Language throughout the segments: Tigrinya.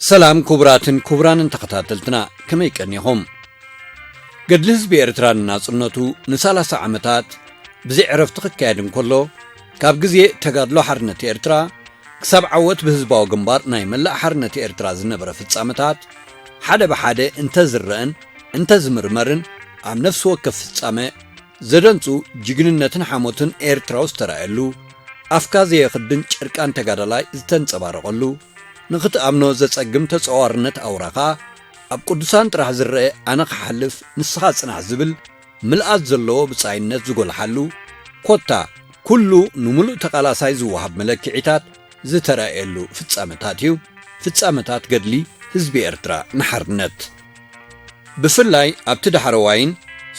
ሰላም ክቡራትን ክቡራንን ተኸታተልትና፣ ከመይ ቀኒኹም? ገድሊ ህዝቢ ኤርትራ ንናጽነቱ ንሰላሳ ዓመታት ብዘይ ዕረፍቲ ክካየድ እንከሎ፣ ካብ ግዜ ተጋድሎ ሓርነት ኤርትራ ክሳብ ዓወት ብህዝባዊ ግንባር ናይ መላእ ሓርነት ኤርትራ ዝነበረ ፍጻመታት ሓደ ብሓደ እንተዝረአን እንተዝምርመርን ኣብ ነፍሲ ወከፍ ፍጻመ ዘደንጹ ጅግንነትን ሓሞትን ኤርትራዊ ዝተራእየሉ፣ ኣፍካ ዘየኽድን ጨርቃን ተጋዳላይ ዝተንጸባረቐሉ፣ ንኽትኣምኖ ዘጸግም ተጸዋርነት ኣውራ ኸኣ ኣብ ቅዱሳን ጥራሕ ዝረአ ኣነ ክሓልፍ ንስኻ ጽናሕ ዝብል ምልኣት ዘለዎ ብጻይነት ዝጎልሓሉ፣ ኮታ ኩሉ ንምሉእ ተቓላሳይ ዝወሃብ መለክዒታት ዝተራእየሉ ፍጻመታት እዩ። ፍጻመታት ገድሊ ህዝቢ ኤርትራ ንሓርነት። ብፍላይ ኣብቲ ዳሕረዋይን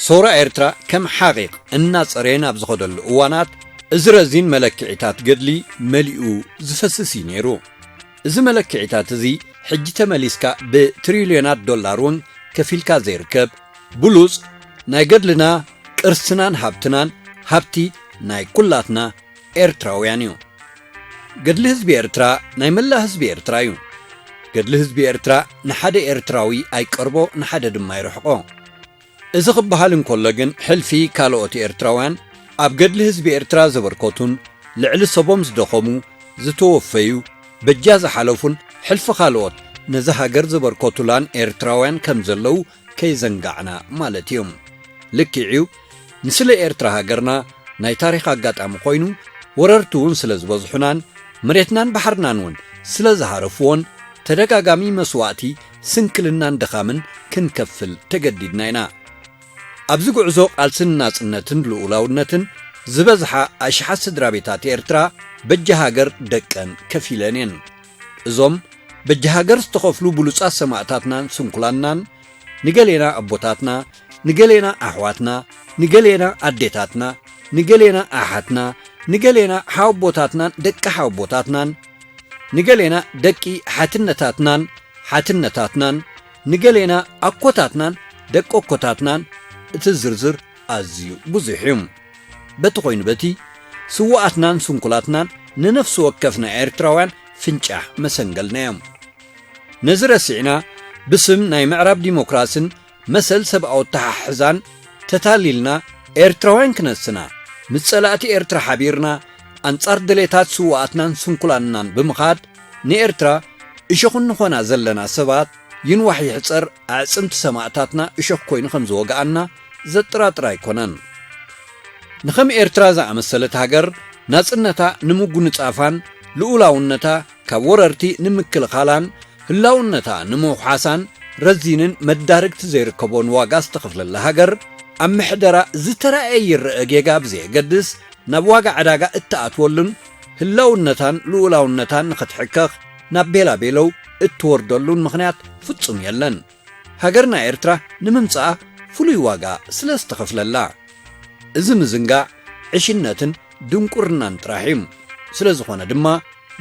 ሰውራ ኤርትራ ከም ሓቒቕ እናጸረየን ኣብ ዝኸደሉ እዋናት፣ እዚ ረዚን መለክዒታት ገድሊ መሊኡ ዝፈስስ እዩ ነይሩ። እዚ መለክዒታት እዚ ሕጂ ተመሊስካ ብትሪልዮናት ዶላር እውን ከፊልካ ዘይርከብ ብሉጽ ናይ ገድልና፣ ቅርስናን ሃብትናን፣ ሃብቲ ናይ ኩላትና ኤርትራውያን እዩ። ገድሊ ህዝቢ ኤርትራ ናይ መላእ ህዝቢ ኤርትራ እዩ። ገድሊ ህዝቢ ኤርትራ ንሓደ ኤርትራዊ ኣይቀርቦ፣ ንሓደ ድማ ይርሕቆ። እዚ ክበሃል እንከሎ ግን፣ ሕልፊ ካልኦት ኤርትራውያን ኣብ ገድሊ ህዝቢ ኤርትራ ዘበርከቱን ልዕሊ ሰቦም ዝደኸሙ፣ ዝተወፈዩ፣ በጃ ዝሓለፉን ሕልፊ ካልኦት ነዛ ሃገር ዘበርከቱላን ኤርትራውያን ከም ዘለዉ ከይዘንጋዕና ማለት እዩ። ልክዕ እዩ፣ ንስለ ኤርትራ ሃገርና ናይ ታሪኽ ኣጋጣሚ ኮይኑ፣ ወረርቲ እውን ስለ ዝበዝሑናን መሬትናን ባሕርናን እውን ስለ ዝሃረፍዎን፣ ተደጋጋሚ መስዋእቲ፣ ስንክልናን ድኻምን ክንከፍል ተገዲድና ኢና። ኣብዚ ጉዕዞ ቃልስን ናጽነትን ልኡላውነትን ዝበዝሓ ኣሽሓት ስድራ ቤታት ኤርትራ በጃ ሃገር ደቀን ከፊለን እየን። እዞም በጃ ሃገር ዝተኸፍሉ ብሉጻት ሰማእታትናን ስንኩላንናን፣ ንገሌና ኣቦታትና፣ ንገሌና ኣሕዋትና፣ ንገሌና ኣዴታትና፣ ንገሌና ኣሓትና፣ ንገሌና ሓወቦታትናን ደቂ ሓወቦታትናን፣ ንገሌና ደቂ ሓትነታትናን ሓትነታትናን፣ ንገሌና ኣኮታትናን ደቂ ኣኮታትናን፣ እቲ ዝርዝር ኣዝዩ ብዙሕ እዩ። በቲ ኮይኑ በቲ፣ ስዉኣትናን ስንኩላትናን ንነፍሲ ወከፍና ኤርትራውያን ፍንጫሕ መሰንገልና እዮም። ነዚ ረሲዕና፣ ብስም ናይ ምዕራብ ዲሞክራስን መሰል ሰብኣዊ ኣተሓሕዛን ተታሊልና፣ ኤርትራውያን ክነስና፣ ምስ ጸላእቲ ኤርትራ ሓቢርና፣ ኣንጻር ድሌታት ስዉኣትናን ስንኩላንናን ብምኻድ፣ ንኤርትራ እሾኽ እንኾና ዘለና ሰባት፣ ይንዋሕ ይሕጸር ኣዕጽምቲ ሰማእታትና እሾኽ ኮይኑ ከም ዝወግኣና ዘጠራጥር ኣይኮነን። ንኸም ኤርትራ ዝኣመሰለት ሃገር፣ ናጽነታ ንምጉንጻፋን ልኡላውነታ ካብ ወረርቲ ንምክልኻላን ህላውነታ ንምውሓሳን ረዚንን መዳርግቲ ዘይርከቦን ዋጋ ዝተኸፍለላ ሃገር፣ ኣብ ምሕደራ ዝተራእየ ይረአ ጌጋ ብዘየገድስ፣ ናብ ዋጋ ዕዳጋ እትኣትወሉን ህላውነታን ልኡላውነታን ንኽትሕከኽ ናብ ቤላቤለው እትወርደሉን ምኽንያት ፍጹም የለን። ሃገርና ኤርትራ ንምምጻኣ ፍሉይ ዋጋ ስለ ዝተኸፍለላ። እዚ ምዝንጋዕ ዕሽነትን ድንቁርናን ጥራሕ እዩ። ስለ ዝኾነ ድማ፣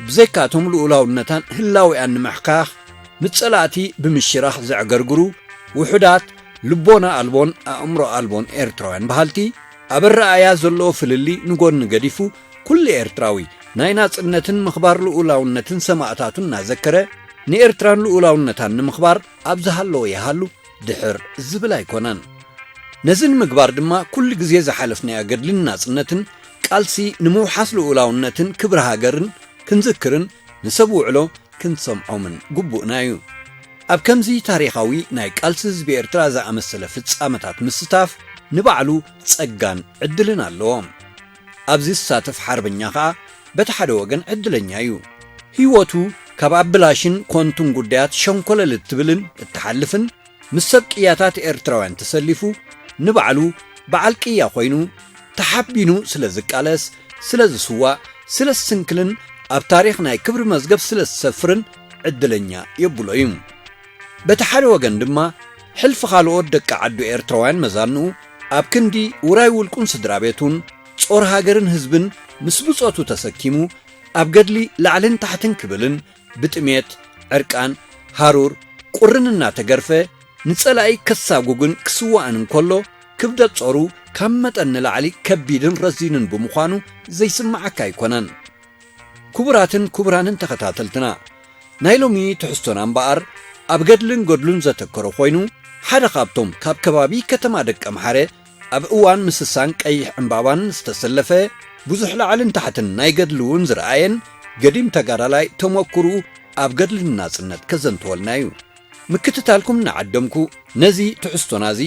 ብዘይካቶም ልኡላውነታን ህላዊኣን ንምሕካኽ፣ ምስ ጸላእቲ ብምሽራኽ ዘዕገርግሩ ውሑዳት ልቦና ኣልቦን ኣእምሮ ኣልቦን ኤርትራውያን በሃልቲ፣ ኣብ ኣረኣእያ ዘለዎ ፍልልይ ንጎኒ ገዲፉ፣ ኩሉ ኤርትራዊ ናይ ናጽነትን ምኽባር ልኡላውነትን ሰማእታቱ እናዘከረ፣ ንኤርትራን ልኡላውነታን ንምኽባር ኣብ ዝሃለወ ይሃሉ ድሕር ዝብል ኣይኮነን። ነዚ ንምግባር ድማ ኩሉ ግዜ ዝሓለፍናዮ ገድልን ናጽነትን ቃልሲ ንምውሓስ ልኡላውነትን ክብሪ ሃገርን ክንዝክርን ንሰብ ውዕሎ ክንሰምዖምን ግቡእና እዩ። ኣብ ከምዚ ታሪኻዊ ናይ ቃልሲ ህዝቢ ኤርትራ ዝኣመሰለ ፍጻመታት ምስታፍ ንባዕሉ ጸጋን ዕድልን ኣለዎ። ኣብዚ ዝሳተፍ ሓርበኛ ኸኣ በቲ ሓደ ወገን ዕድለኛ እዩ። ህይወቱ ካብ ኣበላሽን ኮንቱን ጉዳያት ሸንኮለል እትብልን እትሓልፍን፣ ምስ ሰብ ቅያታት ኤርትራውያን ተሰሊፉ፣ ንባዕሉ በዓል ቅያ ኮይኑ፣ ተሓቢኑ ስለ ዝቃለስ፣ ስለ ዝስዋእ፣ ስለ ዝስንክልን ኣብ ታሪኽ ናይ ክብሪ መዝገብ ስለ ዝሰፍርን ዕድለኛ የብሎ እዩ። በቲ ሓደ ወገን ድማ፣ ሕልፊ ካልኦት ደቂ ዓዱ ኤርትራውያን መዛንኡ ኣብ ክንዲ ውራይ ውልቁን ስድራ ቤቱን፣ ጾር ሃገርን ህዝብን ምስ ብጾቱ ተሰኪሙ፣ ኣብ ገድሊ ላዕልን ታሕትን ክብልን፣ ብጥሜት፣ ዕርቃን፣ ሃሩር፣ ቁርን እናተገርፈ፣ ንጸላኢ ከሳጉግን ክስዋእን እንከሎ፣ ክብደት ጾሩ ካብ መጠን ንላዕሊ ከቢድን ረዚንን ብምዃኑ ዘይስምዓካ ኣይኮነን። ክቡራትን ክቡራንን ተኸታተልትና፣ ናይ ሎሚ ትሕዝቶና እምበኣር ኣብ ገድልን ገድሉን ዘተኮረ ኮይኑ፣ ሓደ ካብቶም ካብ ከባቢ ከተማ ደቀምሓረ ኣብ እዋን ምስሳን ቀይሕ ዕምባባን ዝተሰለፈ ብዙሕ ላዕልን ታሕትን ናይ ገድሊ እውን ዝረኣየን ገዲም ተጋዳላይ ተመኩርኡ ኣብ ገድልን ናጽነት ከዘንትወልና እዩ። ምክትታልኩም እናዓደምኩ ነዚ ትሕዝቶና እዚ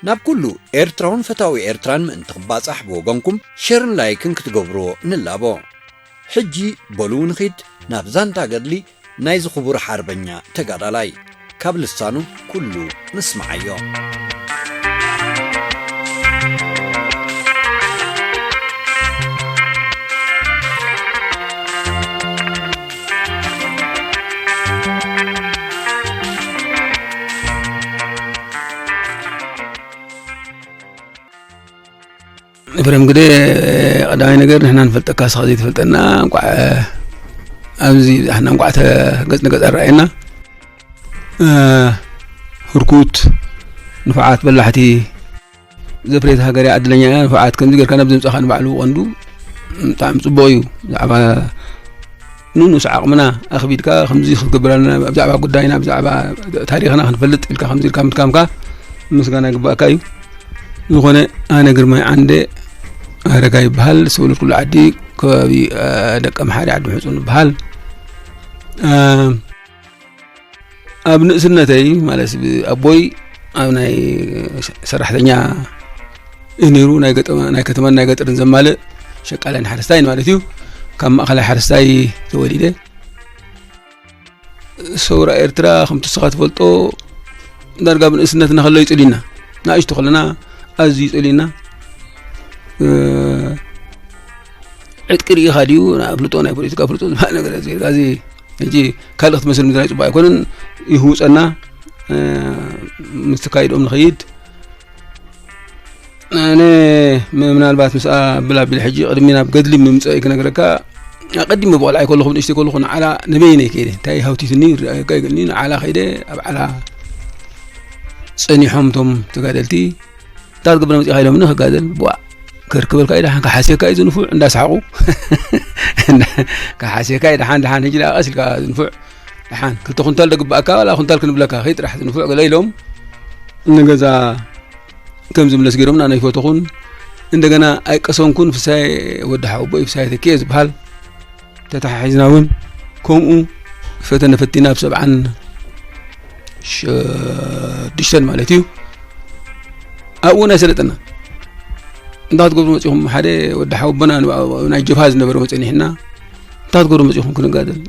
ናብ ኩሉ ኤርትራውን ፈታዊ ኤርትራን ምእንቲ ክባጻሕ ብወገንኩም ሸርን ላይክን ክትገብርዎ ንላቦ። ሕጂ በሉ ንኺድ ናብ ዛንታ ገድሊ ናይዚ ክቡር ሓርበኛ ተጋዳላይ ካብ ልሳኑ ኩሉ ንስምዓዮ። ኤፍሬም ግደ፣ ቀዳማይ ነገር ንሕና ንፈልጠካ፣ ንስኻ ዘይትፈልጠና፣ እንቋዕ ኣብዚ ብዛሕና እንቋዕ ተ-፣ ገጽ ንገጽ ኣረኣየና። እ፣ ህርኩት፣ ንፉዓት በላሕቲ ዘፍረየት ሃገር እያ፣ ዕድለኛ እያ። ንፉዓት ከምዚ ጌርካ ናብ ዘምጻኻ ንባዕሉ ቀንዱ ብጣዕሚ ጽቡቕ እዩ። ብዛዕባ ንኑስ ዓቕምና ኣኽቢድካ ከምዚ ክትገብር ኣለና፣ ብዛዕባ ጉዳይና፣ ብዛዕባ ታሪኽና ክንፈልጥ ኢልካ ከምዚ ኢልካ ምጥቃምካ ምስጋና ይግባእካ እዩ። ዝኾነ ኣነ ግርማይ ዓንደ ኣረጋ ይበሃል። ዝተወለድኩሉ ዓዲ ከባቢ፣ እ፣ ደቀምሓረ ዓዲ ምሕጹን ይበሃል። እ፣ ኣብ ንእስነተይ ማለት ኣቦይ ኣብ ናይ ሰራሕተኛ እዩ ነይሩ። ናይ ገጠማ-፣ ናይ ከተማን ናይ ገጠርን ዘማልእ ሸቃላይን ሓረስታይን ማለት እዩ። ካብ ማእኸላይ ሓረስታይ ተወሊደ። ሰውራ ኤርትራ ከምቲ ንስኻ ትፈልጦ ዳርጋ ብንእስነትና ከሎ ይጽልዩና። ንኣሽቱ ከለና ኣዝዩ ይጽልዩና። እ፣ ዕጥቂ ርኢኻ ድዩ? ናይ ኣፍልጦ፣ ናይ ፖለቲካ ኣፍልጦ ዝበሃል ነገር የለን። እዚ ሕጂ ካልእ ክትመስል ምድላይ ጽቡቕ ኣይኮነን። ይህውጸና፣ እ፣ ምስ ተካይዶም ንኸይድ። ኣነ ም-፣ ምናልባት ምስኣ ብል ኣቢለ ሕጂ ቅድሚ ናብ ገድሊ ምምጸእ ክነግረካ፣ ኣቐዲመ ብቆልዓ ከለኹ፣ ንእሽተይ ከለኹ ንዓላ ንበይነይ ከይደ፣ እንታይ ሃውቲትኒ ርኣየካ ይግኒ፣ ንዓላ ከይደ፣ ኣብ ዓላ ጸኒሖም እቶም ተጋደልቲ፣ "እንታይ ትገብር መጺኻ?" ኢሎምኒ። ክጋደል፣ ቧእ፣ ከርክበልካ እዩ ደሓን፣ ክሓስየካ እዩ ዝንፉዕ፣ እንዳሰሓቑ። ክሓስየካ እዩ ደሓን፣ ደሓን፣ ሕጂ ደኣ ቀስ ኢልካ ዝንፉዕ፣ ደሓን፣ ክልተ ኩንታል ደግበኣካ፣ ዋላ ኩንታል ክንብለካ፣ ከይ ጥራሕ ዝንፉዕ፣ ገለ ኢሎም፣ ንገዛ ከም ዝምለስ ገይሮምና፣ ኣይፈተኹን። እንደገና ኣይቀሰንኩን፣ ፍሳየ ወዲ ሓወቦይ፣ ፍሳየ ተኪኤ ዝበሃል፣ ተተሓሒዝና እውን ከምኡ ፈተነ ፈቲና፣ ኣብ ሰብዓን ሽዱሽተን ማለት እዩ። ኣብኡ እውን ኣይሰለጠና። እንታይ ክትገብሩ መጺኹም? ሓደ ወዲ ሓወቦና ንብኣ-፣ ናይ ጀብሃ ዝነበረ መጺኡ ጸኒሕና፣ እንታይ ክትገብሩ መጺኹም? ክንጋደል።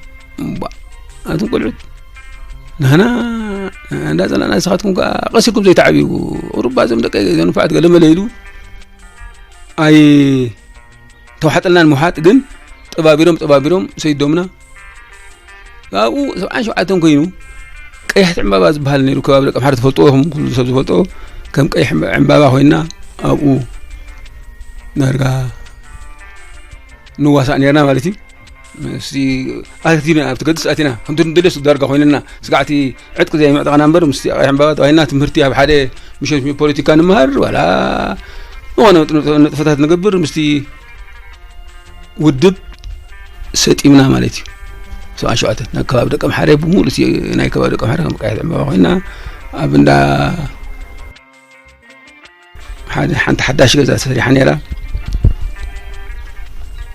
እምቧ፣ ኣቱም ቆልዑት፣ ንሕና እንዳጸላእና፣ ንስኻትኩም ከኣ ቀሲልኩም ዘይትዓብዩ፣ ቁሩብ እዞም ደቀይ እዞም ንፉዓት ገለ መለ ኢሉ፣ ኣይ ተዋሓጠልናን ምውሓጥ ግን ጠባቢሮም፣ ጠባቢሮም ሰይዶምና። ኣብኡ ሰብዓን ሸውዓተን ኮይኑ ቀያሕቲ ዕምባባ ዝበሃል ነይሩ፣ ከባቢ ደቀምሓረ ትፈልጥዎ ኢኹም፣ ኩሉ ሰብ ዝፈልጦ፣ ከም ቀይሕ ዕምባ-፣ ዕምባባ ኮይና ኣብኡ ዳርጋ ንዋሳእ ነይርና ማለት እዩ። ምስቲ ኣቲና፣ ኣብቲ ገድስ ኣቲና፣ ከምቲ ንደልዮስ ዳርጋ ኮይንና፣ ስጋዕቲ ዕጥቂ ዘይምዕጠቕና እምበር፣ ምስቲ ኣቕያሕ እምባባ ተባሂልና፣ ትምህርቲ ኣብ ሓደ ምሸት ፖለቲካ ንምሃር፣ ዋላ ዝኾነ ንጥፈታት ንገብር፣ ምስቲ ውድብ ሰጢምና ማለት እዩ። ሰብዓን ሸውዓተን፣ ናብ ከባቢ ደቀምሓረ፣ ብምሉእ እቲ ናይ ከባቢ ደቀምሓረ ከም ቀያሕ እምባባ ኮይና፣ ኣብ እንዳ ሓደ፣ ሓንቲ ሓዳሽ ገዛ ተሰሪሓ ነይራ።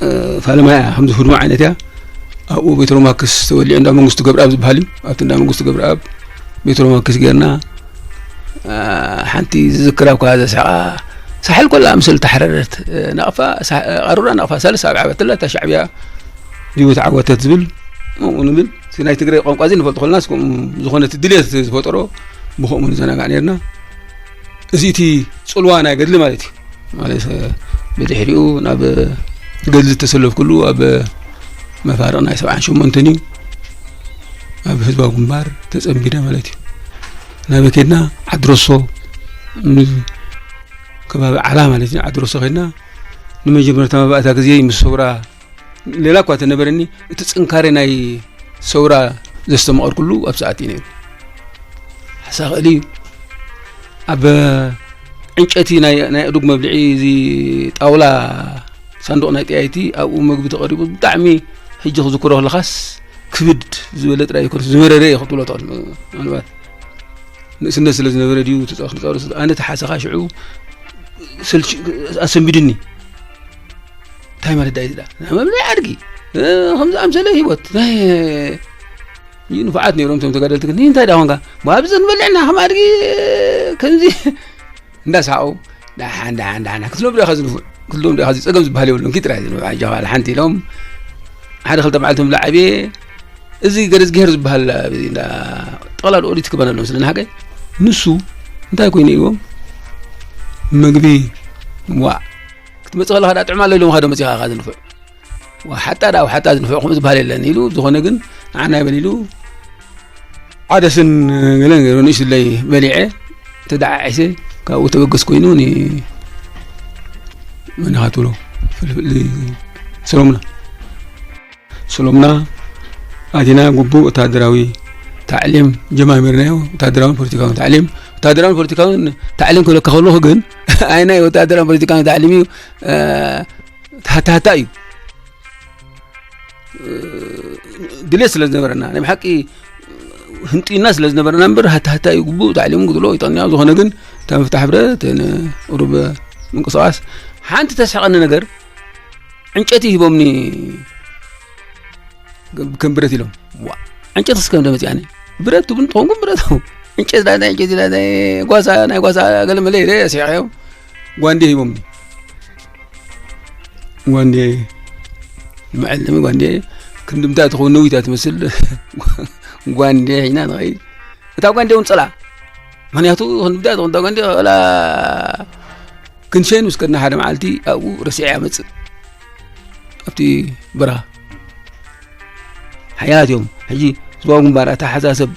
እ፣ ፋለማ እያ፣ ከምዚ ህድሞ ዓይነት እያ። ኣብኡ ቤትሮማክስ ተወሊዑ፣ እንዳ መንግስቱ ገብረኣብ ዝበሃል እዩ። ኣብቲ እንዳ መንግስቱ ገብረኣብ ቤትሮማክስ ጌርና፣ እ፣ ሓንቲ ዝዝክራ እኳ ዘስሕቓ፣ ሳሕል ኮላ ምስል ተሕረረት፣ እ፣ ናቕፋ፣ ሳ-፣ እ፣ ቃሩራ ናቕፋ ሳልስ ኣብ ዓበትላ እታ ሻዕብያ ድዩ ተዓወተት ዝብል፣ ከምኡ ንብል። እቲ ናይ ትግራይ ቋንቋ እዚ ንፈልጦ ከለና፣ እስከ ዝኾነ እቲ ድልየት ዝፈጠሮ ብኸምኡ ንዘናጋዕ ነይርና። እዚ እቲ ጽልዋ ናይ ገድሊ ማለት እዩ። ማለት፣ ብድሕሪኡ ናብ ገድሊ ዝተሰለፍኩሉ ኣብ መፋርቕ ናይ ሰብዓን ሸሞንተን እዩ። ኣብ ህዝባዊ ግንባር ተጸንቢደ ማለት እዩ። ናበይ ከድና? ዓድረሶ፣ ን-፣ ከባቢ ዓላ ማለት እዩ። ዓድረሶ ከድና። ንመጀመርታ መባእታ ግዜ ምስ ሰውራ ሌላ እኳ ተነበረኒ፣ እቲ ጽንካሬ ናይ ሰውራ ዘስተማቐርኩሉ ኣብ ሰዓት እዩ ነይሩ። ሓሳኽእል እዩ። ኣብ ዕንጨቲ ናይ፣ ናይ ኣእዱግ መብልዒ፣ እዚ ጣውላ፣ ሳንዱቕ ናይ ጠያይቲ፣ ኣብኡ መግቢ ተቐሪቡ፣ ብጣዕሚ ሕጂ ክዝክሮ ከለኻስ፣ ክብድ ዝበለ ጥራይ ይኮን ዝመረረ እየ ክትብሎ ትኽእል። ምናልባት ንእስነት ስለ ዝነበረ ድዩ እቲ ጸ-፣ ክጻወት ስለ-፣ ኣነ ተሓሰኻ ሽዑ ሰልች-፣ ኣሰንቢድኒ። እንታይ ማለት ዳይ ዝዳ? ናይ መብልዒ ኣድጊ፣ እ፣ ከምዚ ኣምሰለ ህይወት። ናይ፣ እዩ ንፉዓት ነይሮም እቶም ተጋደልቲ፣ ግን እንታይ ደኣ ኾንካ? ብኣብዘ ንበልዕና ከም ኣድጊ፣ ከምዚ እንዳሳቑ፣ ደሓን፣ ደሓን፣ ደሓን፣ ክትሎም ዲኻ ዝንፉዕ? ክትሎም ዲኻ እዚ ጸገም ዝበሃል የብሉን። ኪ ጥራይ ዝንፉዕ፣ ኣጆኻ፣ ሓንቲ ኢሎም፣ ሓደ ክልተ መዓልቲ ምብላዕ ዓብየ፣ እዚ ገረዝግሄር ዝበሃል፣ እንዳ ጠቕላላ ኦዲት ክበና ኣለዎ፣ ስለ ንሓቀይ፣ ንሱ እንታይ ኮይኑ ኢዎም? ምግቢ፣ ዋእ፣ ክትመጽእ ከለኻ ደኣ ጥዕማ ኣሎ ኢሎም፣ ኻዶ መጺኻ ኢኻ ዝንፉዕ። ወሓጣ ደኣ፣ ወሓጣ ዝንፉዕ ከምኡ ዝበሃል የለን ኢሉ፣ ዝኾነ ግን ንዓና ይበል ኢሉ፣ ዓደስን ገለን ገይሩ ንእሽትለይ በሊዐ፣ ተደዓዒሰ፣ ካብኡ ተበገስ ኮይኑ፣ ኒ-፣ መን ኢኻ ትብሎ? ፍልፍል ሰሎሙና። ሰሎሙና ኣቲና ግቡእ ወታደራዊ ታዕሊም ጀማሚርናዮ። ወታደራውን ፖለቲካውን ታዕሊም፣ ወታደራውን ፖለቲካውን ታዕሊም ክብለካ ከለኹ ግን፣ ኣይ ናይ ወታደራውን ፖለቲካውን ታዕሊም እዩ፣ እ፣ ሃታ ሃታ እዩ። እ፣ ድሌት ስለ ዝነበረና፣ ናይ ብሓቂ ህንጢና ስለ ዝነበረና እምበር፣ ሃታ ሃታ እዩ። ግቡእ ታዕሊም ክትብሎ ይጠቕንያ። ዝኾነ ግን፣ እታ ምፍታሕ ብረት፣ ን-፣ ቁሩብ ምንቅስቓስ፣ ሓንቲ ተስሕቐኒ ነገር፣ ዕንጨይቲ ሂቦምኒ፣ ከም ብረት ኢሎም። ዋ፣ ዕንጨይቲ እስከ እንደ መጽኣኒ። ብረት ትብሉ እንተኾንኩም ብረት። ዕንጨይቲ ዳ-፣ ናይ ዕንጨይቲ ዳ-፣ ናይ ጓሳ፣ ናይ ጓሳ ገለ መለ ኢለ ስሒቐዮም። ጓንዴ ሂቦምኒ። ጓንዴ፣ መዐለሚ ጓንዴ፣ ክንድምታ ትኸውን ነዊት እያ ትመስል። ጓንዴ ሒና ንኸይድ። እታ ጓንዴ እውን ጸላ። ምኽንያቱ ክንድምታ ትኸውን እታ ጓንዴ፣ ወላ ክንሸይን ምስ ከድና ሓደ መዓልቲ ኣብኡ ረሲዐ እያ መጽእ። ኣብቲ በረኻ። ሓያላት እዮም። ሕጂ ህዝባዊ ግንባር ኣተሓሳሰብ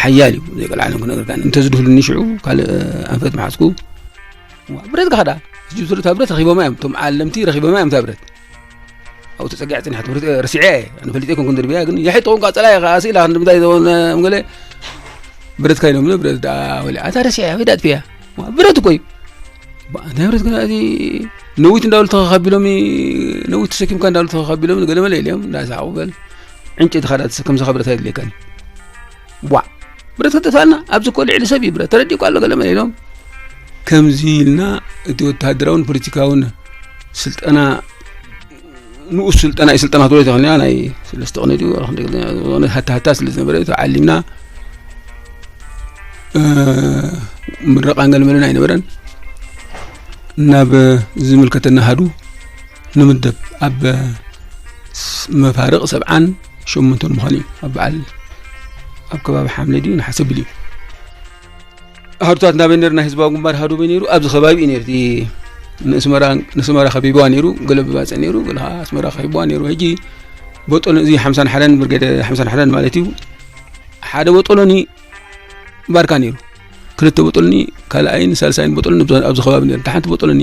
ሓያል እዩ። ዘይቀልዓለም ክነግረካ። እንተዝድህሉኒ ሽዑ ካልእ ኣንፈት መሓዝኩ። ዋ፣ ብረት ከኸዳ። ሕጂ ብስሩ እታ ብረት ረኺቦማ እዮም። እቶም ዓለምቲ ረኺቦማ እዮም እታ ብረት። ኣብኡ ተጸጊዐ ጽኒሓት ብረት፣ እ፣ ረሲዐ እየ። ኣነ ፈሊጠ ኣይኮንኩን ደርቢያ፣ ግን የሕጠውን ቃጸላ እየ፣ ከኣ ስኢላ ክንዲ ምንታይ ዘበነ ምገለ ብረትካ ኢሎም ብረት ደኣ ወሊዓ። ኣታ ረሲዐ፣ ወይ ደኣ ኣጥፊኣ። ዋ፣ ብረት እኮ እዩ። ባ-፣ እንታይ ብረት ግን፣ እቲ ነዊት እንዳበሉ ተኸኻቢሎም፣ ነዊት ተሰኪምካ እንዳበሉ ተኸኻቢሎም፣ ገለ መለ ኢሎም፣ እንዳሳቑ በል። ዕንጨይቲ ኻዳ ተሰከም፣ ዝኻ ብረት ኣይድልየካን። ዋ፣ ብረት ከጠፋልና፣ ኣብዚ እኮ ልዕሊ ሰብ እዩ ብረት፣ ተረዲእኳ ኣሎ፣ ገለ መለ ኢሎም። ከምዚ ኢልና፣ እቲ ወተሃደራውን ፖለቲካውን ስልጠና፣ ንኡስ ስልጠና እዩ፣ ስልጠና ክትብሎ ኣይትኽእልን እያ፣ ናይ ሰለስተ ቅነ ድዩ፣ ወላ ክንደይ ቅነ፣ ዝኾነ ሃታ ሃታ ስለ ዝነበረ፣ ተዓሊምና፣ እ፣ ምረቓን ገለ መለን ኣይነበረን። ናብ ዝምልከተና ሃዱ ንምደብ ኣብ ስ-፣ መፋርቕ ሰብዓን ሸሞንተን ምዃኑ እዩ። ኣብ በዓል፣ ኣብ ከባቢ ሓምለ ድዩ ነሓሰ ቢሉ እዩ። ሃዱታት ናበይ ነይሩ? ናይ ህዝባዊ ግንባር ሃዱ በይ ነይሩ? ኣብዚ ከባቢ እዩ ነይሩ። እቲ ንእስመራ፣ ንእስመራ ከቢብዋ ነይሩ፣ ገለ ብባጽዕ ነይሩ፣ ገለ ኸዓ ኣስመራ ከቢብዋ ነይሩ። ሕጂ ቦጦሎኒ፣ እዚ ሓምሳን ሓደን፣ ብርጌድ ሓምሳን ሓደን ማለት እዩ። ሓደ ቦጦሎኒ ባርካ ነይሩ። ክልተ ቦጦሎኒ፣ ካልኣይን ሳልሳይን ቦጦሎኒ ኣብዚ፣ ኣብዚ ከባቢ ነይሩ። እታ ሓንቲ ቦጦሎኒ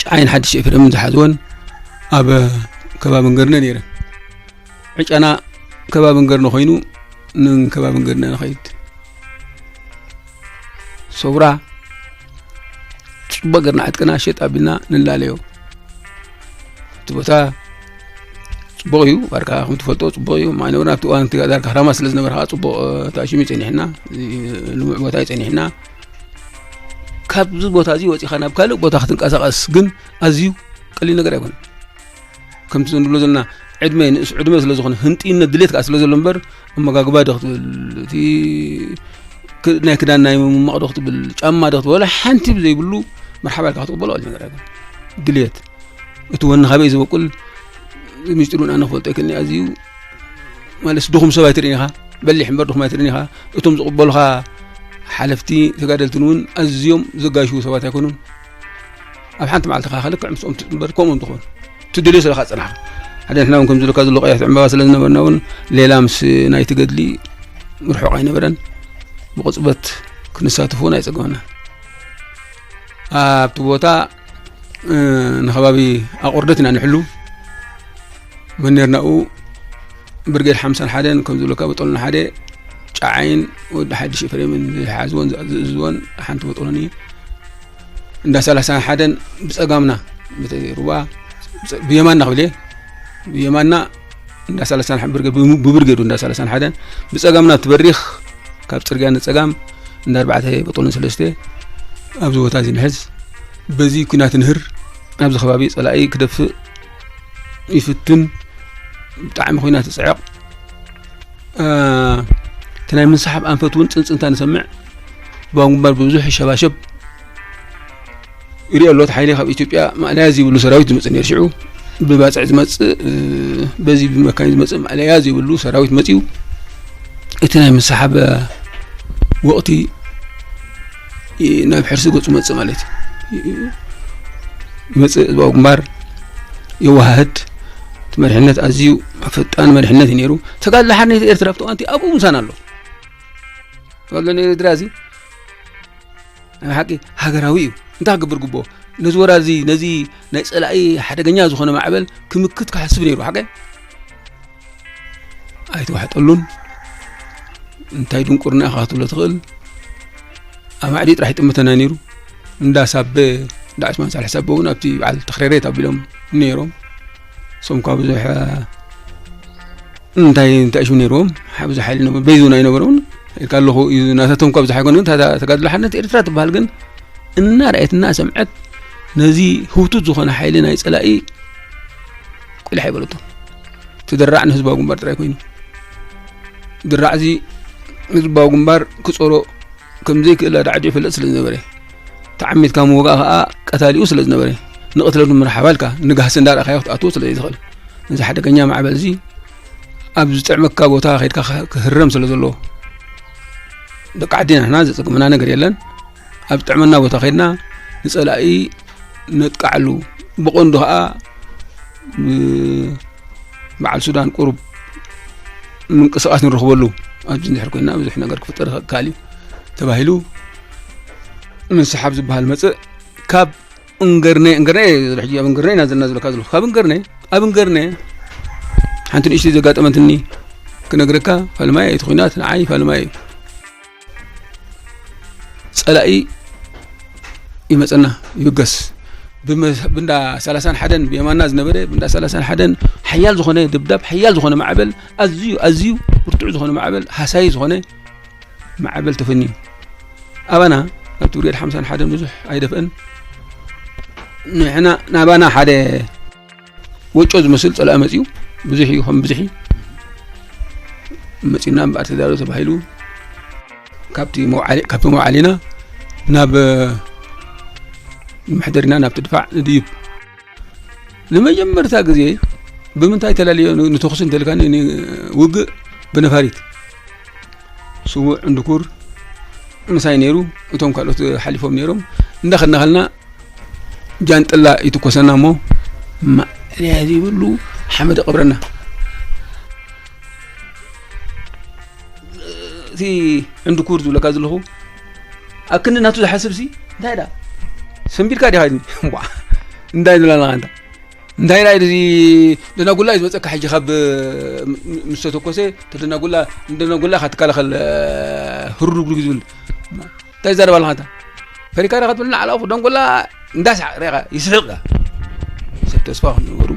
ጫዓይን ሓድሽ ኤፍሬምን ዝሓዝወን ኣብ ከባቢ እንገርነ ነይረን። ዕጫና ከባቢ እንገርነ ኮይኑ፣ ንከባቢ እንገርነ ንኸይድ። ሰውራ ጽቡቕ ጌርና ዕጥቅና ሸጥ ኣቢልና ንላለዮ። እቲ ቦታ ጽቡቕ እዩ፣ ባርካ ከም ትፈልጦ ጽቡቕ እዩ። ማይ ነበርና ኣብቲ እዋን እቲ ዳርጋ ክራማት ስለ ዝነበረ ከዓ ጽቡቕ፣ እ፣ ተኣሽሙ እዩ ጸኒሕና። እዚ ልሙዕ ቦታ እዩ ጸኒሕና። ካብዚ ቦታ እዚ ወጺኻ ናብ ካልእ ቦታ ክትንቀሳቐስ ግን ኣዝዩ ቀሊል ነገር ኣይኮነን። ከምቲ ንብሎ ዘለና ዕድመ፣ ንእስ ዕድመ ስለ ዝኾነ፣ ህንጥይነት ድሌት ከኣ ስለ ዘሎ እምበር፣ ኣመጋግባ ዶ ክትብል፣ እቲ ክ-፣ ናይ ክዳን ናይ ምምማቕ ዶ ክትብል፣ ጫማ ዶ ክትብል፣ ወላ ሓንቲ ብዘይብሉ መርሓባ ኢልካ ክትቕበሎ ቀሊል ነገር ኣይኮነን። ድሌት፣ እቲ ወኒ ካበይ ዝበቁል፣ ምስጢሩን ኣነ ክፈልጦ ኣይክእልን እየ። ኣዝዩ ማለትስ ድኹም ሰብ ኣይትርእን ኢኻ፣ በሊሕ እምበር ድኹም ኣይትርእን ኢኻ። እቶም ዝቕበሉኻ ሓለፍቲ ተጋደልትን እውን ኣዝዮም ዘጋሽዉ ሰባት ኣይኮኑን። ኣብ ሓንቲ መዓልቲ ከኣ ልክዕ ምስኦም ትጽንበር፣ ከምኦም ትኾን። ትደልዮ ዘለኻ ጽናሕ። ሓደ ንሕና እውን ከምዚ ኢልካ ዘሎ ቀያሕቲ ዕምባባ ስለ ዝነበርና እውን ሌላ ምስ ናይቲ ገድሊ ርሑቕ ኣይነበረን። ብቕጽበት ክንሳተፍ እውን ኣይጸገመናን። ኣብቲ ቦታ፣ እ፣ ንከባቢ ኣቑርደት ኢና ንሕሉ። መን ነርናኡ ብርጌድ ሓምሳን ሓደን ከም ዝብለካ በጦልና ሓደ ጫዓይን ወዲ ሓድሽ ኤፍሬምን ዝሓዝወን ዝእዝዝወን ሓንቲ በጦሎኒ እንዳ ሰላሳ ሓደን ብጸጋምና፣ በቲ ሩባ ብጸ-፣ ብየማንና ክብል እየ። ብየማንና እንዳ ሰላሳን ብርገ-፣ ብሙ-፣ ብብርጌዱ እንዳ ሰላሳን ሓደን ብጸጋምና እቲ በሪኽ ካብ ጽርግያ ንጸጋም እንዳ ኣርባዕተ ቦጦሎን ሰለስተ ኣብዚ ቦታ እዚ ንሕዝ። በዚ ኲናት ንህር ኣብዚ ከባቢ ጸላኢ ክደፍእ ይፍትን። ብጣዕሚ ኲናት ይጽዕቕ። እ፣ እቲ ናይ ምንስሓብ ኣንፈት እውን ጽንጽንታ ንሰምዕ። ህዝባዊ ግንባር ብብዙሕ ይሸባሸብ። ይሪኦ ኣሎ፣ እቲ ሓይሊ ካብ ኢትዮጵያ ማእለያ ዘይብሉ ሰራዊት ዝመጽእ ነይሩ። ሽዑ ብባጽዕ ዝመጽእ፣ እ፣ በዚ ብመካይን ዝመጽእ ማእለያ ዘይብሉ ሰራዊት መጺኡ። እቲ ናይ ምንስሓብ ወቕቲ ይ-፣ ናብ ሕርሲ ገጹ መጽእ ማለት እዩ። ይመጽእ፣ ህዝባዊ ግንባር የወሃህድ። እቲ መሪሕነት ኣዝዩ ፈጣን መሪሕነት እዩ ነይሩ። ተጋድሎ ሓርነት ኤርትራ ኣብቲ እዋንቲ ኣብኡ ምሳና ኣሎ። ተጋድሎ ናይ ኤርትራ እዚ ናይ ሓቂ ሃገራዊ እዩ። እንታይ ክገብር ግብኦ? ነዚ ወራር እዚ፣ ነዚ ናይ ጸላኢ ሓደገኛ ዝኾነ ማዕበል ክምክት ክሓስብ ነይሩ። ሓቀይ? ኣይተዋሕጠሉን። እንታይ ድንቁርና ኢኻ ክትብሎ ትኽእል? ኣብ ማዕዲ ጥራሕ ይጥምተና ነይሩ። እንዳ ሳበ፣ እንዳ ዑስማን ሳልሕ ሳበ እውን ኣብቲ በዓል ተኽሬሬት ኣቢሎም ነይሮም። እሶም እኳ ብዙሕ እንታይ እንታይ ሽም ነይርዎም፣ ብዙሕ ሓይሊ ነበር፣ በይዙን ኣይነበረውን። ኢልካ ኣለኹ እዩ፣ ናታቶም እኳ ብዙሕ ኣይኮነ፣ ግን እታ ተጋድሎ ሓርነት ኤርትራ ትበሃል ግን እናረኣየት እናሰምዐት ነዚ ህውቱት ዝኾነ ሓይሊ ናይ ጸላኢ ቁሊሕ ኣይበለቶ። እቲ ድራዕ ንህዝባዊ ግንባር ጥራይ ኮይኑ። ድራዕ እዚ ህዝባዊ ግንባር ክጾሮ ከም ዘይክእል ኣዳዕዲዑ ይፈልጥ ስለ ዝነበረ፣ ተዓሚትካ ምውጋእ ከኣ ቀታሊኡ ስለ ዝነበረ፣ ንቕትለቱ መርሓባ ኢልካ ንጋህሲ እንዳረኣኻዮ ክትኣትዎ ስለ ዘይትኽእል፣ ነዚ ሓደገኛ ማዕበል እዚ ኣብ ዝጥዕመካ ቦታ ከይድካ ክህ-፣ ክህረም ስለ ዘለዎ፣ ደቂ ዓድና ንሕና ዘጸግመና ነገር የለን። ኣብ ዝጥዕመና ቦታ ከይድና ንጸላኢ ነጥቃዓሉ። ብቐንዱ ከኣ ብ-፣ በዓል ሱዳን ቁሩብ ምንቅስቓስ ንረኽበሉ፣ ኣብዚ እንድሕር ኮይና ብዙሕ ነገር ክፍጠር ይኽእል እዩ ተባሂሉ ምንስሓብ ዝበሃል መጽእ። ካብ እንገርነ፣ እንገርነ፣ ሕጂ ኣብ እንገርነ ኢና ዘለና ዝብለካ ዘለኹ። ካብ እንገርነ፣ ኣብ እንገርነ ሓንቲ ንእሽተይ ዘጋጠመትኒ ክነግረካ፣ ፋልማይ እቲ ኲናት ንዓይ ፋልማይ እዩ። ጸላኢ ይመጸና፣ ይብገስ። ብመ-፣ ብንዳ ሰላሳን ሓደን ብየማና ዝነበረ፣ ብንዳ ሰላሳን ሓደን ሓያል ዝኾነ ደብዳብ፣ ሓያል ዝኾነ ማዕበል፣ ኣዝዩ፣ ኣዝዩ ብርቱዕ ዝኾነ ማዕበል፣ ሃሳዪ ዝኾነ ማዕበል ተፈንዩ። ኣባና፣ ኣብቲ ብርጌድ ሓምሳን ሓደን ብዙሕ ኣይደፍአን። ንሕና፣ ናባና ሓደ ወጮ ዝመስል ጸላኢ መጺኡ፣ ብዙሕ እዩ፣ ከም ብዝሒ መጺኡና እምበኣር ተዳሎ ተባሂሉ፣ ካብቲ መውዓሊ-፣ ካብቲ መውዓሊና ናብ መሕደሪና፣ ናብቲ ድፋዕ ንድይብ። ንመጀመርታ ግዜ ብምንታይ ተላልዮ ን-፣ ንተኹሲ እንተልካኒ፣ ን-፣ ውግእ ብነፋሪት። ስዉእ ዕንድኩር ምሳይ ነይሩ፣ እቶም ካልኦት ሓሊፎም ነይሮም። እንዳኸድና ከልና ጃንጥላ ይትኮሰና እሞ፣ ማእለያ ዘይብሉ ሓመድ ይቐብረና። እቲ ዕንድኩር ዝብለካ ዘለኹ፣ ኣክንዲ ናቱ ዝሓስብሲ፣ እንታይ ደኣ? ሰንቢድካ ዲኻ ኢልኒ። እምቧ፣ እንታይ ዝብለና ኣንታ? እንታይ ናይ እዚ ደናጉላ እዩ ዝመጸካ ሕጂ ካብ ም-፣ ምስ ተተኮሰ፣ እቲ ደናጉላ፣ ንደናጉላ ኢኻ ትከላኸል፣ ህሩግ ዝብል። እንታይ ይዛረብ ኣለኻ ኣንታ? ፈሪካ ዲኻ ትብልና ዓላፉ ደንጎላ እንዳሳዕ ሬኻ ይስሕቕ። ሰብ ተስፋ ከም ዝነበሩ፣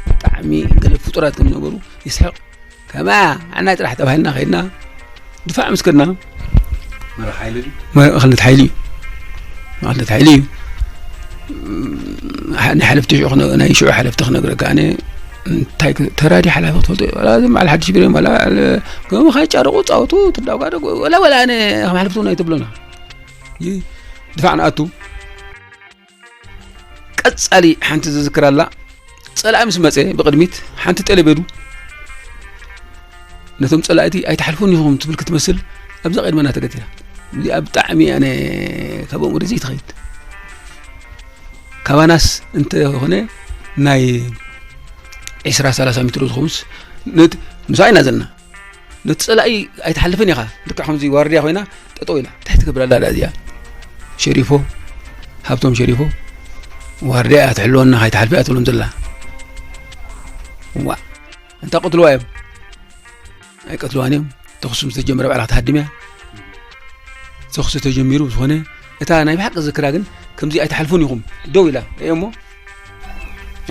ብጣዕሚ ገለ ፍጡራት ከም ዝነበሩ ይስሕቕ። ከማ ኣናይ ጥራሕ ተባሂልና ከይድና፣ ድፋዕ ምስ ከድና፣ መራሒ ሓይሊ ድዩ? መ-፣ መኸልነት ሓይሊ እዩ። መኸልነት ሓይሊ እዩ። ም-፣ ሓ-፣ ናይ ሓለፍቲ ሽዑ ክነ-፣ ናይ ሽዑ ሓለፍቲ ክነግረካ ኣነ፣ እንታይ ክ-፣ ተራዲ ሓላፊ ክትፈልጦ፣ ዋላ እዞም በዓል ሓድሽ ቢሮ፣ ዋላ በዓል፣ ከምኡ ከይጫረቑ ጻወቱ፣ ትዳውጋደጉ፣ ወላ፣ ወላ ኣነ ከም ሓለፍቲ እውን ኣይተብሎና። ይህ ድፋዕ ንኣቱ። ቀጻሊ ሓንቲ ዝዝክር ኣላ። ጸላኢ ምስ መጸ ብቕድሚት ሓንቲ ጠለቤዱ ነቶም ጸላእቲ ኣይትሓልፉን ኢኹም ትብል ክትመስል ኣብዛ ቅድመና ተገቲራ። እዚኣ ብጣዕሚ ኣነ ካብኦም ወደዚ ትኸይድ። ካባናስ እንተኾነ ናይ ዒስራ ሰላሳ ሜትሮ ዝኸውንስ ነት-፣ ምሳይ ኢና ዘለና። ነቲ ጸላኢ ኣይትሓልፍን ኢኻ። ልክዕ ከምዚ ዋርድያ ኮይና ጠጠው ኢላ። እንታይ ትገብር ኣላ ደኣ እዚኣ? ሸሪፎ፣ ሃብቶም ሸሪፎ፣ ዋርድያ እያ ትሕልወና፣ ከይትሓልፊ እያ ትብሎም ዘላ። ዋ፣ እንታ ቀትልዋ እዮም። ኣይቀትልዋን እዮም። ተኹሲ ምስ ተጀመረ ባዕላ ክትሃድም እያ። ተኹሲ ተጀሚሩ ብዝኾነ፣ እታ ናይ ብሓቂ ዝክራ ግን፣ ከምዚ ኣይትሓልፉን ኢኹም። ደው ኢላ፣ ርእዮ እሞ፣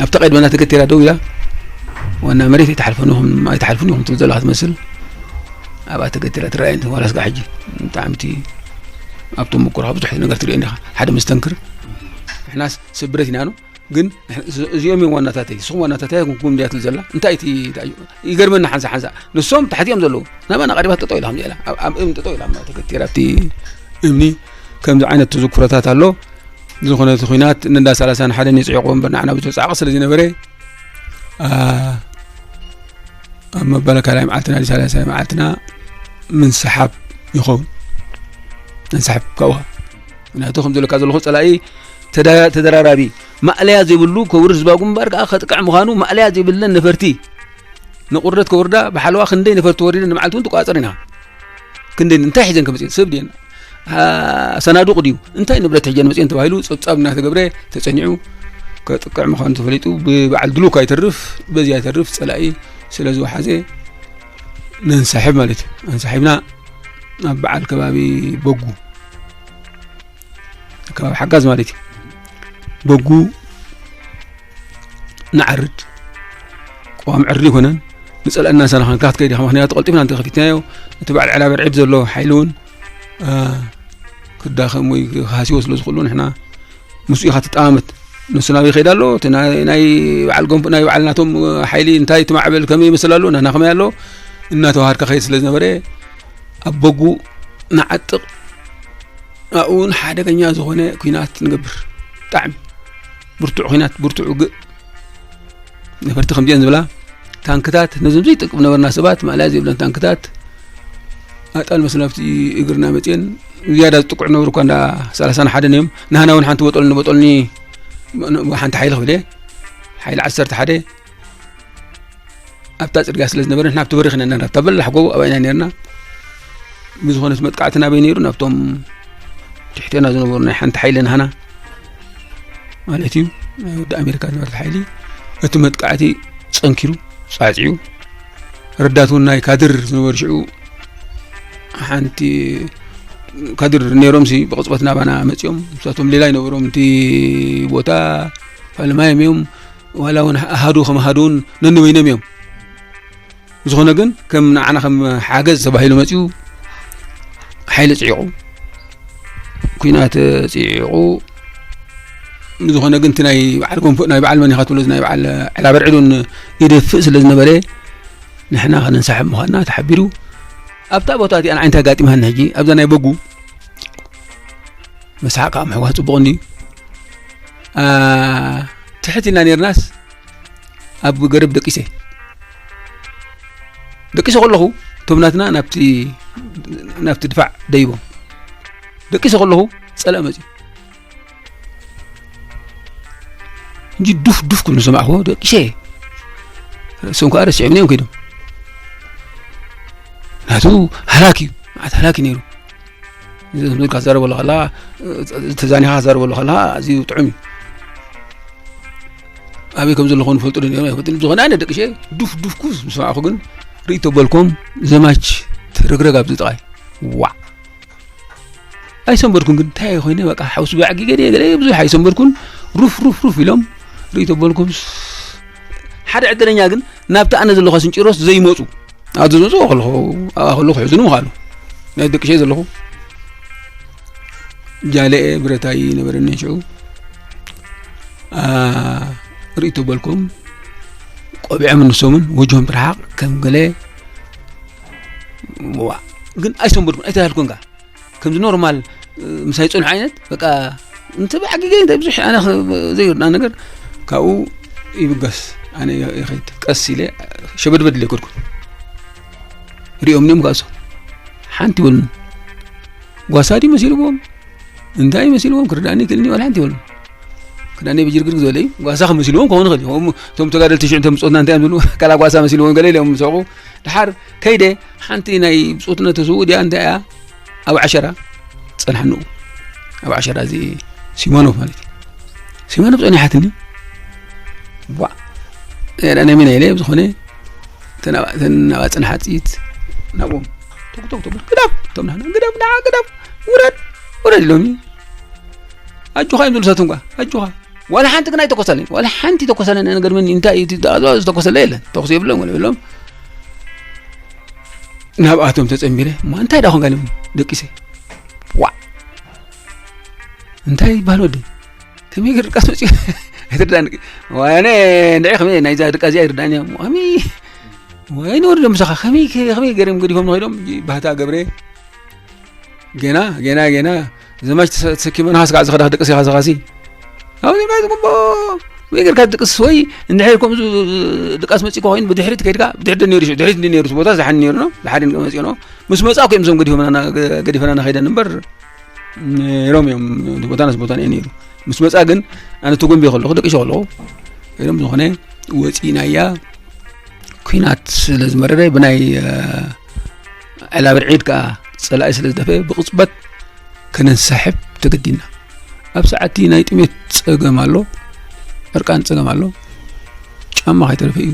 ኣብቲ ቀድመና ተገቲራ ደው ኢላ። ዋና መሬት ኣይትሓልፈን ኢኹም ኣይትሓልፉን ኢኹም ትብል ዘለኻ ትመስል። ኣብኣ ተገቲራ ትረኣየኒ ዋላ ስጋ ሕጂ። ብጣዕሚ እቲ ኣብቶም ምቁርኻ ብዙሕ ነገር ትርእየኒ ኢኻ። ሓደ መስተንክር ንሕናስ ስብረት ኢና ነው ግን ንሕ- እዚ- እዚኦም እዮም ዋናታተይ ንስኹም ዋናታተይ ኣይኮንኩም እንድያ ትብል ዘላ እንታይ እቲ እንታይ እዩ? ይገርመና ሓንሳ ሓንሳ ንሶም ታሕቲ እዮም ዘለዉ ናባና ቀሪባት ጠጠው ኢላ ከምዚኣ ኢላ ኣብ ኣብ እምኒ ጠጠው ኢላ እማ ተገቲራ ኣብቲ እምኒ ከምዚ ዓይነት ተዘክሮታት ኣሎ። ዝኾነ እቲ ኲናት ንዳ ሰላሳን ሓደን ይፅዕቑ እምበር ንዓና ብዙሕ ፃዕቂ ስለ ዝነበረ ኣብ መበለ ካልኣይ መዓልትና ሳልሳይ መዓልትና ምንስሓብ ይኸውን። ምንስሓብ ካብኡ ምክንያቱ ከም ዘለካ ዘለኹ ፀላኢ ተደራራቢ ማእለያ ዘይብሉ ከውርድ ዝባጉ ምባር ከዓ ከጥቅዕ ምዃኑ ማእለያ ዘይብለን ነፈርቲ ንቁርደት ከውርዳ ብሓለዋ ክንደይ ነፈርቲ ወሪደ ንመዓልቲ እውን ትቋፀር ኢና ክንደይ እንታይ ሒዘን ከመፅእን ሰብ ድየን ሰናዱቕ ድዩ እንታይ ንብረት ሒዘን መፅእን ተባሂሉ ፀብፃብ እናተገብረ ተፀኒዑ ከጥቅዕ ምዃኑ ተፈሊጡ ብበዓል ድሉካ ይተርፍ በዚያ ይተርፍ ፀላኢ ስለ ዝወሓዘ ነንሳሕብ ማለት እዩ። ኣንሳሒብና ኣብ በዓል ከባቢ በጉ ከባቢ ሓጋዝ ማለት እዩ። በጉ ንዓርድ ቀዋም ዕርዲ ይኮነን ንፀልአና ሰናኸን ካት ከይዲ ምክንያቱ ቀልጢፍና እንተኸፊትናዮ እቲ በዓል ዕላ በርዒድ ዘሎ ሓይሊ እውን ክዳኸም ወይ ክሃስዮ ስለ ዝኽእሉ ንሕና ምስኡ ኢኻ ትጠማመት ንሱ ናበይ ይኸይድ ኣሎ እቲ ናይ በዓል ገንፎ ናይ በዓል ናቶም ሓይሊ እንታይ ትማዕበል ከመይ ይመስል ኣሎ ናና ከመይ ኣሎ እናተዋሃድካ ከይድ ስለ ዝነበረ ኣብ በጉ ንዓጥቕ ኣብኡ እውን ሓደገኛ ዝኾነ ኲናት ንገብር ብጣዕሚ ብርቱዕ ኲናት ብርቱዕ ውግእ ነፈርቲ ከምዚአን ዝብላ ታንክታት ነዞም ዘይጠቅም ነበርና ሰባት ማእለያ ዘይብለን ታንክታት ኣጣል መስላፍቲ እግርና መፅየን ዝያዳ ዝጥቅዑ ነበሩ እኳ እንዳ ሰላሳን ሓደን እዮም ናህና እውን ሓንቲ በጠልኒ በጠልኒ ሓንቲ ሓይሊ ክብለ ሓይሊ ዓሰርተ ሓደ ኣብታ ፅርግያ ስለ ዝነበረ ንሕና ኣብቲ በሪኽ ኢና ነርና ኣብታ በላሕ ጎቦ ኣብኣ ኢና ነርና ብዝኾነ እቲ መጥቃዕቲ ናበይ ነይሩ ናብቶም ትሕቴና ዝነበሩ ናይ ሓንቲ ሓይሊ ናህና ማለት እዩ ናይ ወዲ ኣሜሪካ ዝነበረት ሓይሊ እቲ መጥቃዕቲ ፀንኪሩ ፃዕፂዑ ረዳት እውን ናይ ካድር ዝነበሩ ሽዑ ሓንቲ ካድር ነይሮም ሲ ብቕፅበት ናባና መፂኦም ንሳቶም ሌላ ይነበሮም እቲ ቦታ ፋለማዮም እዮም ዋላ እውን ኣሃዱ ከም ኣሃዱ እውን ነንበይኖም እዮም ዝኾነ ግን ከም ንዓና ከም ሓገዝ ተባሂሉ መፂኡ ሓይሊ ፅዒቑ ኩናት ፅዒቑ ዝኾነ ግን እቲ ናይ በዓል ጎንፎ ናይ በዓል መኒኻ ትብሎ ናይ በዓል ዕላበርዕዱን ይደፍእ ስለ ዝነበረ ንሕና ከነንሳሕብ ምዃንና ተሓቢሩ ኣብታ ቦታ እቲኣ ንዓይንታ ኣጋጢማና ሕጂ ኣብዛ ናይ በጉ መስሓቕ ከዓ ምሕዋስ ፅቡቕ እንድዩ ትሕት ኢልና ነርናስ ኣብ ገረብ ደቂሰ ደቂሰ ከለኹ እቶም ናትና ናብቲ ናብቲ ድፋዕ ደይቦም ደቂሰ ከለኹ ፀላእ መፅዩ እንጂ ዱፍ ዱፍ ክብሉ ዝሰማዕኹዎ ደቂሸ ርእሶም ከዓ ረሲዖም እዮም ከይዶም ናቱ ሃላክ እዩ መዓት ሃላክ እዩ ነይሩ ዝብልካ ትዛረበሉ ከለኻ ተዛኒኻ ትዛረበሉ ከለኻ ኣዝዩ ጥዑም እዩ ኣበይ ከም ዘለኹ ንፈልጡ ዶ ነይሮም ኣይፈልጥን ዝኾነ ኣነ ደቂሸ ዱፍ ዱፍ ኩስ ዝሰማዕኹ ግን ርእይቶ በልኮም ዘማች ትርግረግ ኣብዚ ጥቓይ ዋዕ ኣይሰንበድኩን ግን እንታይ ኮይነ በቃ ሓውስ ብዕጊ ገለ ገለ ብዙሕ ኣይሰንበድኩን ሩፍ ሩፍ ሩፍ ኢሎም ርእይቶ በልኩም ሓደ ዕድለኛ ግን ናብቲ ኣነ ዘለኹ ስንጭሮስ ዘይመፁ ኣብ ዝመፁ ከለኹ ኣብኣ ከለኹ ሕዝኑ ምዃኑ ናይ ደቂ ሸይ ዘለኹ ጃለኤ ብረታይ ነበረኒ ሽዑ ርእይቶ በልኩም ቆቢዖም ንሶምን ወጅሆም ትረሓቕ ከም ገለ ዋ ግን ኣይሰንበድኩን ኣይተባህልኩን ካ ከምዚ ኖርማል ምሳይ ፅንሑ ዓይነት በቃ እንተ ብዓጊገ እንታይ ብዙሕ ኣነ ዘይርድኣ ነገር ካብኡ ይብገስ ኣነ ይኸይድ ቀስ ኢለ ሸበድበድ ኢለ ይከድኩ ሪኦም ኒኦም ካሶ ሓንቲ ይበሉን ጓሳ ድዩ መሲልዎም እንታይ መሲልዎም ክርዳእኒ ክልኒ ዋላ ሓንቲ ይበሉን ክዳነይ ብጅርግርግ ዝበለ እዩ ጓሳ ክመሲልዎም ክኸውን ይኽእል እዩ እቶም ተጋደልቲ ሽዑ እንተምፅኦትና እንታይ እዮም ዝብሉ ካላ ጓሳ መሲልዎም ገለ ኢሎም ዝስሕቁ ድሓር ከይደ ሓንቲ ናይ ብፆትና ተስውኡ ድያ እንታይ እያ ኣብ ዓሸራ ፀንሓ ንኡ ኣብ ዓሸራ እዚ ሲሞኖቭ ማለት እዩ ሲሞኖቭ ፀኒሓትኒ ዋ ናይ መን ኢለ ዝኾነ ተናባ ፀንሓ ፅኢት ናብኦም ቶክቶክ ቶክ ግዳፍ እቶም ናህና ግዳፍ ንዓ ግዳፍ ውረድ ውረድ ኢሎምኒ ኣጆኻ እዮም ዝብሉ ሳቶም ኳ ኣጆኻ ዋላ ሓንቲ ግን ኣይተኮሰለይን። ዋላ ሓንቲ ተኮሰለይን። ኣነ ገርመኒ፣ እንታይ እዩ እቲ ዝኣዝዋ ዝተኮሰለ የለን። ተኩሲ የብሎም፣ ወላ የብሎም። ናብኣቶም ተጸንቢረ፣ እሞ እንታይ ደኣ ኮንካ ኢሎም ደቂሰ። ዋዕ! እንታይ ይበሃል ወዲ? ከመይ ገይሩ ድቃስ መጺኡ? ኣይትርዳእኒ። ዋይ፣ ኣነ እንድዒ ከመይ ናይዛ ድቃስ እዚኣ ኣይርዳእኒ እያ። ከመይ፣ ዋይ፣ ነውሪ ዶ ምሳኻ? ከመይ፣ ከመይ ገይሮም ገዲፎም ንኸይዶም? ባህታ ገብረ። ገና፣ ገና፣ ገና። ዘማች ተሰ-፣ ተሰኪመ ንኻስ ከዓ ዝኸዳ ክድቅስ ኢኻ፣ ዝኻሲ። ኣብዚ ናይ ዝግቦ ወይ ጌርካ ትድቅስ ወይ እንድሕር ከምዚ ድቃስ መጺእካ ኮይኑ ብድሕሪት ከይድካ፣ ብድሕሪት ነይሩ፣ ድሕሪት እንዲ ነይሩ፣ ቦታ ዝሓን ነይሩ ነው፣ ድሓር መጺኡ ነው። ምስ መጻ እኮ እዮም እዞም ገዲፈናና፣ ገዲፈናና ከይደን እምበር ነይሮም እዮም። እቲ ቦታ ነስ ቦታ ነይሩ። ምስ መጻ ግን ኣነ ተጎንቢ ከለኹ፣ ደቂሸ ከለኹ፣ ኢሎም ዝኾነ ወጺናያ ኲናት ስለ ዝመረረ ብናይ፣ እ፣ ዕላብር ዒድ ከኣ ጸላኢ ስለ ዝደፈአ ብቕጽበት ከነንሳሕብ ተገዲድና። ኣብ ሰዓቲ ናይ ጥሜት ጸገም ኣሎ፣ ዕርቃን ጸገም ኣሎ። ጫማ ከይተረፈ እዩ።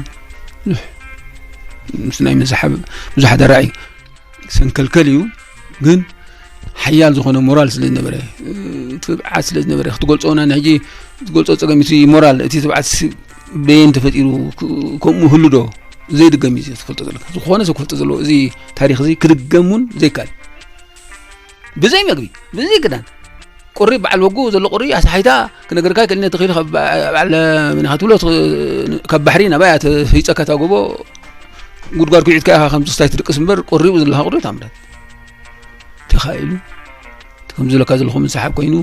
ብዙሕ ምስ ናይ ምንሳሓብ ብዙሕ ኣደራዒ ሰንከልከል እዩ። ግን ሓያል ዝኾነ ሞራል ስለ ዝነበረ፣ ትብዓት ስለ ዝነበረ፣ ክትገልጾ፣ ናይ ሕጂ ክትገልጾ ጸገም፣ እቲ ሞራል፣ እቲ ትብዓት ስ-፣ በየን ተፈጢሩ፣ ክ-፣ ከምኡ ህሉ ዶ? ዘይድገም እዩ ትፈልጦ ዘለካ። ዝኾነ ሰብ ክፈልጦ ዘለዎ፣ እዚ ታሪኽ እዚ ክድገም እውን ዘይከኣል። ብዘይ መግቢ፣ ብዘይ ክዳን፣ ቁሪ በዓል ወጉ ዘሎ ቁሪ ኣስሓይታ ክነገርካ ይክእል፣ ተኺሉ ካብ በ-፣ በዓል መን ኢኻ ትብሎ፣ ትኽ-፣ ካብ ባሕሪ ናባይ ኣተ ህይጸካ እታ ጎቦ ጉድጓድ ኩዒትካ ኢኻ ከም ዝስታይ ትድቅስ እምበር፣ ቁሪኡ ዘለካ ቁሪ ታምራት። ተኻኢሉ፣ ከምዚ ዝብለካ ዘለኹ ምንሳሓብ ኮይኑ፣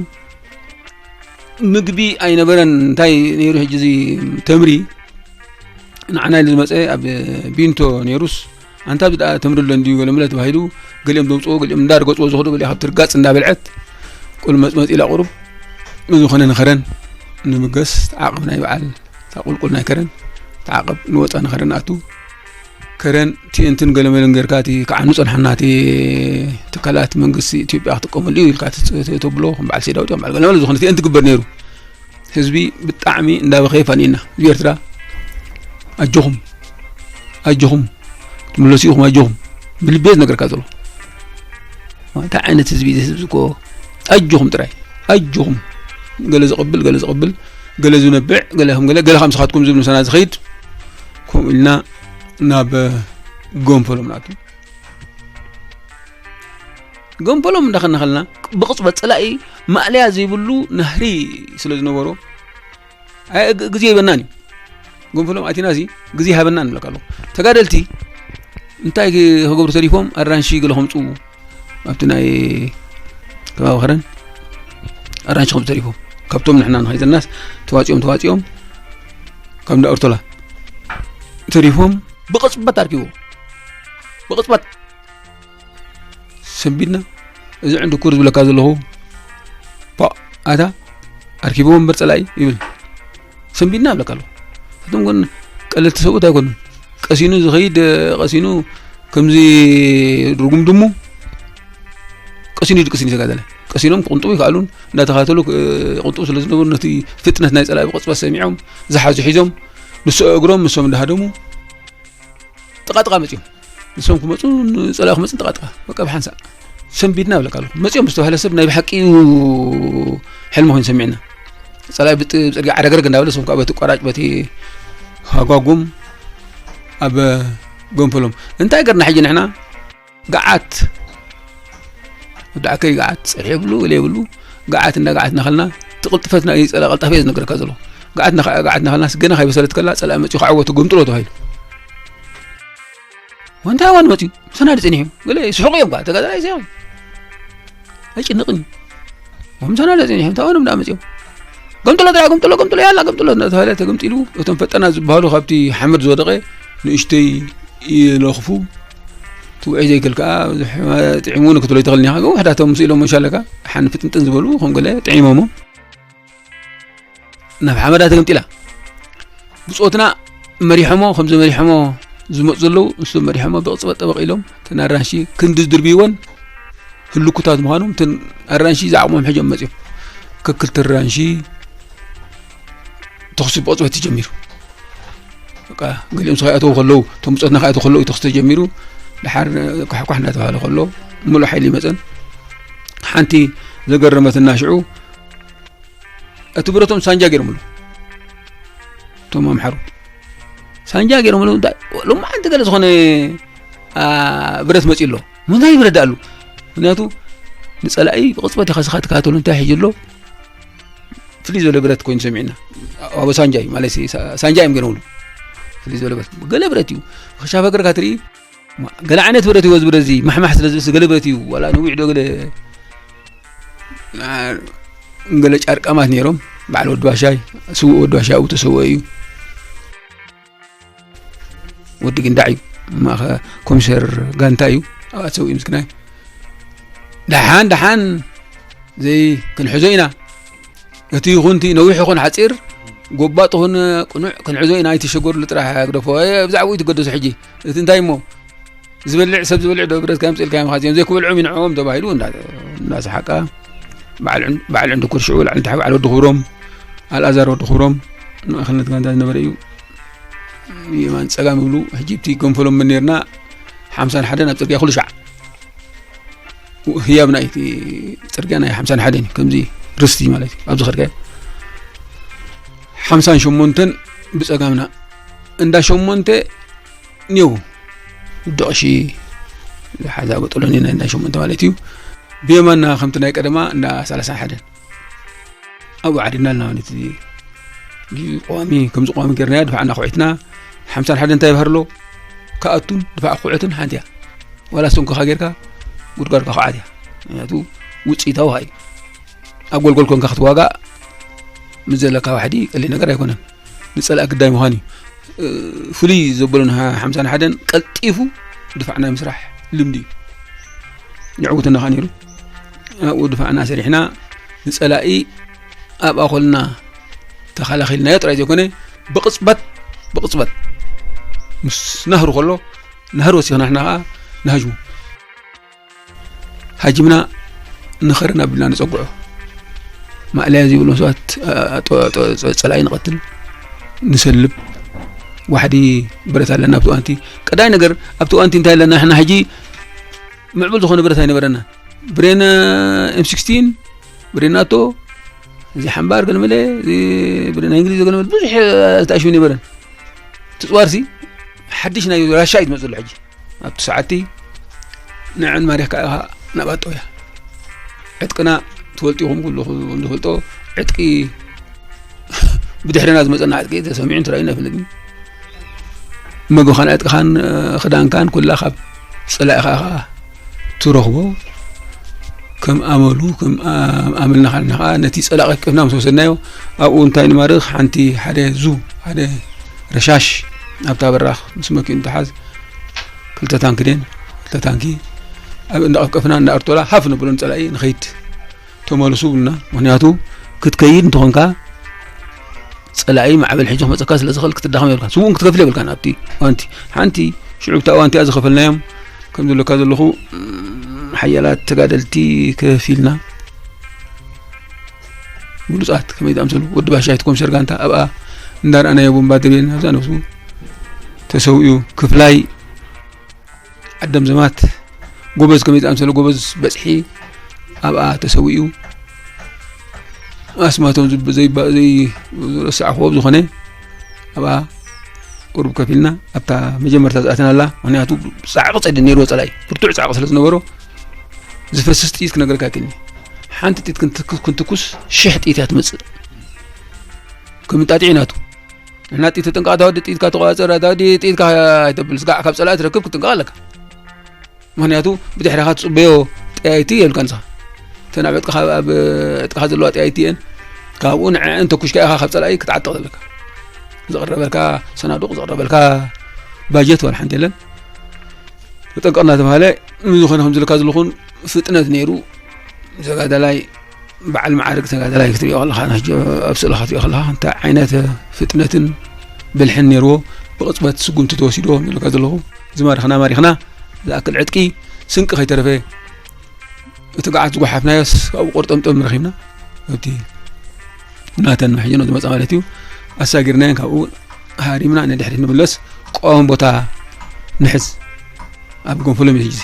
ምግቢ ኣይነበረን። እንታይ ነይሩ ሕጂ እዚ ተምሪ ንዓና ኢሉ ዝመጸ ኣብ ቢንቶ ነይሩስ፣ ኣንታ ብዳ ተምሪ ኣሎ እንድዩ ገለ ምለ ተባሂሉ፣ ገሊኦም ዘውጽኦ፣ ገሊኦም እንዳርገጽዎ ዝኸዱ፣ ገሊኣ ካብ ትርጋጽ እንዳበልዐት፣ ቁል መጽመጽ ኢላ ቁሩብ፣ ዝኾነ ንኸረን ንምገስ ተዓቕብ ናይ በዓል፣ እታ ቁልቁል ናይ ከረን ተዓቕብ፣ ንወጻ ንኸረን ኣቱ። ከረን ቲኤንትን ገለመለን ጌርካ እቲ ክዓኑ ጸንሓና፣ እቲ ትካላት መንግስቲ ኢትዮጵያ ክጥቀመሉ እዩ ኢልካ ትጽ-፣ ተ-፣ ተብሎ፣ ከም በዓል ሰይድ ኣውዲኦም፣ በዓል ገለመለ ዝኾነ ቲኤንቲ ግበር ነይሩ። ህዝቢ ብጣዕሚ እንዳበኸየ ፋኒና። ህዝቢ ኤርትራ፣ ኣጆኹም፣ ኣጆኹም፣ ክትምለሱ ኢኹም፣ ኣጆኹም። ብልቤ ዝነገርካ ዘሎ። እንታይ ዓይነት ህዝቢ እዩ እዚ ህዝቢ እኮ? ኣጆኹም ጥራይ፣ ኣጆኹም። ገለ ዝቕብል፣ ገለ ዝቕብል፣ ገለ ዝነብዕ፣ ገለ ከም ገለ፣ ገለ ከም ስኻትኩም ዝብል ምሳና ዝኸይድ፣ ከምኡ ኢልና ናብ ገንፈሎም ንኣቱ። ገንፈሎም እንዳኸና ከለና፣ ብቕጽበት ጸላኢ ማእለያ ዘይብሉ ናህሪ ስለ ዝነበሮ፣ ኣይ፣ ግ-፣ ግዜ ይበናን እዩ። ገንፈሎም ኣቲናሲ ግዜ ሃበና ንብለካ ኣለኹ። ተጋደልቲ እንታይ ክ-፣ ክገብሩ ተሪፎም? ኣራንሺ ገለ ከምጽኡ ኣብቲ ናይ ከባቢ ከረን ኣራንሺ ከምጽኡ ተሪፎም። ካብቶም ንሕና ንኸይዘናስ ተዋጺኦም፣ ተዋጺኦም ካብ እንዳ ኦርቶላ ተሪፎም ብቕጽበት ኣርኪቦ። ብቕጽበት ሰንቢድና። እዚ ዕንድኩር ዝብለካ ዘለኹ፣ ፓ፣ ኣታ ኣርኪብዎ እምበር ጸላኢ ይብል። ሰንቢድና እብለካ ኣለኹ። እቶም ግን ቀለልቲ ሰብኡት ኣይኮኑን። ቀሲኑ ዝኸይድ፣ ቀሲኑ ከምዚ ርጉም ድሙ ቀሲኑ ይድቅስን እዩ ተጋዳላይ። ቀሲኖም ክቕንጥቡ ይከኣሉን፣ እንዳተኻተሉ ክ-፣ ይቕንጥቡ ስለ ዝነበሩ ነቲ ፍጥነት ናይ ጸላኢ ብቕጽበት ሰሚዖም ዝሓዙ ሒዞም፣ ንሱ እግሮም ንሶም እንዳሃደሙ ጥቓ ጥቓ መጺኦም። ንሶም ክመጹ፣ ንጸላኢ ክመጽን ጥቓ ጥቓ። በቃ ብሓንሳእ ሰንቢድና እብለካ ኣለኹ። መጺኦም ዝተባህለ ሰብ ናይ ብሓቂ እዩ ሕልሚ ኮይኑ ሰሚዕና። ጸላኢ ብጥ-፣ ብጽርግያ ዓረግረግ እንዳበለ፣ ንሶም ከዓ በቲ ቆራጭ፣ በቲ ሃጓጉም ኣብ ገንፈሎም። እንታይ ገርና ሕጂ ንሕና? ገዓት፣ ወዲ ዓከይ ገዓት፣ ጸብሒ የብሉ፣ ገለ የብሉ። ገዓት እንዳ ገዓት እናኸልና፣ ትቕልጥፈትና እዩ ጸላ-፣ ቀልጣፈ እየ ዝነግረካ ዘለኹ። ገዓት እናኸ-፣ ገዓት እናኸልና፣ ገና ከይበሰለት ከላ፣ ጸላኢ መጺኡ ክዓወቱ ገምጥሎ ተባሂሉ። ወንታይ ዋን መጺኡ፣ ምሳና ድጸኒሑ። ገለ ይስሕቑ እዮም፣ ተጋዳላይ ይስሕቑ። ኣይጭንቕን እዩ። ወምሳና ዶ ጸኒሑ፣ እንታይ ሆኖም ደኣ መጺኦም? ገምጥሎ ጥራይ፣ ገምጥሎ፣ ገምጥሎ፣ ያላ ገምጥሎ እናተባህለ ተገምጢሉ፣ እቶም ፈጠና ዝበሃሉ ካብቲ ሓመድ ዝወደቐ ንእሽተይ ይለኽፉ። ትውዒ ዘይክል ከኣ፣ ብዙሕ ጥዒሙ ንክትብሎ ይትኽእል ኢኻ። ግን ውሕዳቶም ምስ ኢሎም መሻለካ፣ ሓን ፍጥንጥን ዝበሉ፣ ከም ገለ ጥዒሞሞ። ናብ ሓመዳ ተገምጢላ። ብጾትና መሪሖሞ፣ ከምዚ መሪሖሞ ዝመጹ ዘለዉ፣ ንሶም መሪሖሞ ብቕጽበት ጠበቕ ኢሎም፣ እተን ኣራንሺ ክንዲ ዝድርብይወን ህልኩታት ምዃኖም፣ እተን ኣራንሺ ዝዓቕሞም ሕጆም መጺኦም። ከክልተ ኣራንሺ ተኹሲ ብቕጽበት ተጀሚሩ። በቃ፣ ገሊኦም ስኻ ይኣተዉ ከለዉ፣ እቶም ብጾትና ክኣተዉ ከለዉ እዩ ተኹሲ ተጀሚሩ። ደሓር ኳሕኳሕ እናተባህለ ከሎ፣ ምሉእ ሓይሊ ይመጸን። ሓንቲ ዘገረመትና ሽዑ፣ እቲ ብረቶም ሳንጃ ገይሮምሉ። እቶም ኣምሓሩ ሳንጃ ገይሮምሉ። እንታይ ሎማዓንቲ ገለ ዝኾነ ብረት መፂኡ ኣሎ። ምንታይ ብረት ኣሉ? ምክንያቱ ንፀላኢ ብቕፅበት ኢኻ ስኻ ትከታተሉ። እንታይ ሒዙ ኣሎ? ፍልይ ዝበለ ብረት ኮይኑ ሰሚዕና። ኣብ ሳንጃ እዩ ማለት ሳንጃ እዮም ገይሮምሉ። ፍልይ ዝበለ ብረት፣ ገለ ብረት እዩ። ክሻፍ እግርካ ትርኢ። ገለ ዓይነት ብረት እዩ። እዚ ብረት እዚ ማሕማሕ ስለ ዝብልስ ገለ ብረት እዩ። ዋላ ነዊሕ ዶ ገለ ገለ ጫርቃማት ነይሮም። በዓል ወዲ ባሻይ፣ ስዉእ ወዲ ባሻይ ኣብኡ ተሰውአ እዩ። ወዲ ግንዳዕ እዩ። ኮሚሰር ጋንታ እዩ። ኣብኣ ተሰውኡ ምስክናይ። ደሓን ደሓን ዘይ ክንሕዞ ኢና። እቲ ይኹን እቲ ነዊሕ ይኹን ሓፂር፣ ጎባጥ ይኹን ቅኑዕ ክንሕዞ ኢና። ኣይትሸገሩሉ ጥራሕ ግደፎ። ብዛዕባኡ ይትገደሱ ሕጂ። እቲ እንታይ እሞ ዝበልዕ ሰብ ዝበልዕ ዶ ብረትካ የምፅእልካ እዮም። ኻዚኦም ዘይክበልዖም ይንዕኦም ተባሂሉ እንዳሰሓቃ በዓል ዕንድኩር ሽዑ ላዕሊ ንታሕቲ በዓል ወዲ ክብሮም ኣልኣዛር ወዲ ክብሮም ማእኸልነት ጋንታ ዝነበረ እዩ። የማን ፀጋም ይብሉ። ሕጂ እቲ ገንፈሎም ምን ነርና ሓምሳን ሓደን ኣብ ፅርግያ ኩሉ ሻዕ ህያብ ናይ እቲ ፅርግያ ናይ ሓምሳን ሓደን እዩ። ከምዚ ርስቲ ማለት እዩ። ኣብዚ ኸድካዮ ሓምሳን ሸሞንተን ብፀጋምና እንዳ ሸሞንተ ኒው ድቕሺ ሓዛ በጠሎኒ ናይ እንዳ ሸሞንተ ማለት እዩ። ብየማና ከምቲ ናይ ቀደማ እንዳ ሰላሳን ሓደን ኣብኡ ዓዲድና ኣለና ማለት እዩ። እዚ ቀዋሚ ከምዚ ቀዋሚ ጌርናያ ድፋዕና ኩዒትና ሓምሳን ሓደን እንታይ ይበሃር ኣሎ? ክኣቱን ድፋዕ ክኩዕትን ሓንቲ እያ። ዋላ ሰንኮኻ ጌርካ ጉድጓድካ ኩዓት እያ። ምክንያቱ ውፅኢታዊ እዩ። ኣብ ጎልጎል ኮንካ ክትዋጋእ ምስ ዘለካ ዋሕዲ ቀሊል ነገር ኣይኮነን። ንፀላእ ግዳይ ምዃን እዩ። ፍሉይ ዘበሉን ሓምሳን ሓደን ቀልጢፉ ድፋዕ ናይ ምስራሕ ልምዲ እዩ። ንዕውትና ከኣ ነይሩ። ኣብኡ ድፋዕና ሰሪሕና ንፀላኢ ኣብኣ ኮልና ተኸላኺልናዮ ጥራይ ዘይኮነ ብቕፅበት ብቕፅበት ምስ ናህሩ ከሎ ናህሩ ወሲኽና ንሕና ከኣ ንሃጅሙ። ሃጅምና ንኸረን ኣቢልና ንፀግዖ። ማእለያ ዘይብሎም ሰባት ጸላኢ ንቐትል፣ ንሰልብ። ዋሕዲ ብረት ኣለና ኣብቲ እዋንቲ። ቀዳይ ነገር ኣብቲ እዋንቲ እንታይ ኣለና ንሕና ሕጂ ምዕቡል ዝኾነ ብረት ኣይነበረና። ብሬን ኤም ሲክስቲን፣ ብሬን ናቶ፣ እዚ ሓምባር ገለመለ፣ እዚ ብሬን ናይ እንግሊዝ ገለመለ ብዙሕ ተኣሽሙ ነበረን። ትፅዋርሲ ሓድሽ ናይ ራሻ እዩ ዝመፅሉ ሕጂ። ኣብቲ ሰዓቲ ንዕን ማሪኽካ ኢኻ ናብ ኣጦያ። ዕጥቅና ትፈልጡ ኢኹም፣ ኩልኹም ዝፈልጦ ዕጥቂ ብድሕርና ዝመፀና ዕጥቂ ተሰሚዑን ተራእዩን ኣይፈልጥን። መግብኻን ዕጥቅኻን ክዳንካን ኩላ ካብ ፀላኢኻ ኢኻ ትረኽቦ። ከም ኣመሉ ከም ኣመልና ኻልና ኸዓ ነቲ ፀላኢ ቀልጢፍና ምስ ወሰድናዮ ኣብኡ እንታይ ንማርኽ ሓንቲ ሓደ ዙ ሓደ ረሻሽ ኣብታ በራኽ ምስ መኪኑ ተሓዝ ክልተ ታንኪ ደን ክልተ ታንኪ ኣብ እንዳቐፍቀፍና እንዳኣርቶላ ሃፍ ንብሎ ንፀላኢ ንኸይድ ተመልሱ ብሉና። ምክንያቱ ክትከይድ እንተኾንካ ፀላኢ ማዕበል ሕጂ ክመፀካ ስለ ዝኽእል ክትዳኸም የብልካ። ስውእን ክትከፍል የብልካን ኣብቲ እዋንቲ ሓንቲ ሽዑ ብታ እዋንቲ እያ ዝኸፈልናዮም ከም ዝብለካ ዘለኹ ሓያላት ተጋደልቲ ከፊልና ብሉፃት ከመይ ዝኣምሰሉ ወዲ ባሻይ እቲ ኮምሸር ጋንታ ኣብኣ እንዳረኣናዮ ቦምባ ደብየን ኣብዛ ነብሱ ተሰዊኡ ክፍላይ ዓደም ዘማት ጎበዝ ከመይ ዝኣምሰለ ጎበዝ በፅሒ ኣብኣ ተሰዊኡ ኣስማቶም ዝብ- ዘይባ- ዘይረሳዕኽዎ ዝኾነ ኣብኣ ቁሩብ ከፊልና ኣብታ መጀመርታ ዝኣተናላ ምክንያቱ ፃዕቂ ፀደ ነይርዎ ፀላኢ ብርቱዕ ፃዕቂ ስለ ዝነበሮ ዝፈስስ ጥይት ክነገርካ ይክእልኒ ሓንቲ ጥይት ክንትኩስ ክንትኩስ ሽሕ ጥይት እያ ትመፅእ ክምጣጢዕ ናቱ ንሕና ጥይት ተጠንቀቕ ኣታ ወዲ ጥይትካ ተቆፃፀር ኣታ ወዲ ጥይትካ ኣይተብል ስጋዕ ካብ ፀላኢ ትረክብ ክትጥንቀቕ ኣለካ ምክንያቱ ብድሕሪኻ ትፅበዮ ጠያይቲ የብልካ ንስኻ እተን ኣብ ዕጥቅኻ ኣብ ዕጥቅኻ ዘለዋ ጠያይቲ እየን ካብኡ ንዕዐን ተኩሽካ ኢኻ ካብ ፀላኢ ክትዓጥቕ ዘለካ ዝቕረበልካ ሰናዱቕ ዝቕረበልካ ባጀት ዋላ ሓንቲ የለን ተጠንቀቕ እናተባሃለ ዝኾነ ከም ዝልካ ዘለኹን ፍጥነት ነይሩ ተጋዳላይ በዓል መዓርግ ተጋዳላይ ክትሪኦ ከለኻ ኣብ ስእልኻ ክትሪኦ ከለኻ እንታይ ዓይነት ፍጥነትን ብልሕን ነይርዎ ብቕፅበት ስጉምቲ ተወሲድዎ ዝብለካ ዘለኹ ዝማርኽና ማሪኽና ዝኣክል ዕጥቂ ስንቂ ከይተረፈ እቲ ገዓት ዝጓሓፍናዮስ ካብኡ ቆርጠምጠም ረኺብና ኣብቲ ናተን መሕጀኖ ዝመፃ ማለት እዩ ኣሳጊርናየን ካብኡ ሃሪምና ንድሕሪት ንምለስ ቀዋሚ ቦታ ንሕዝ ኣብ ጎንፈሎም እዩ ሕጂ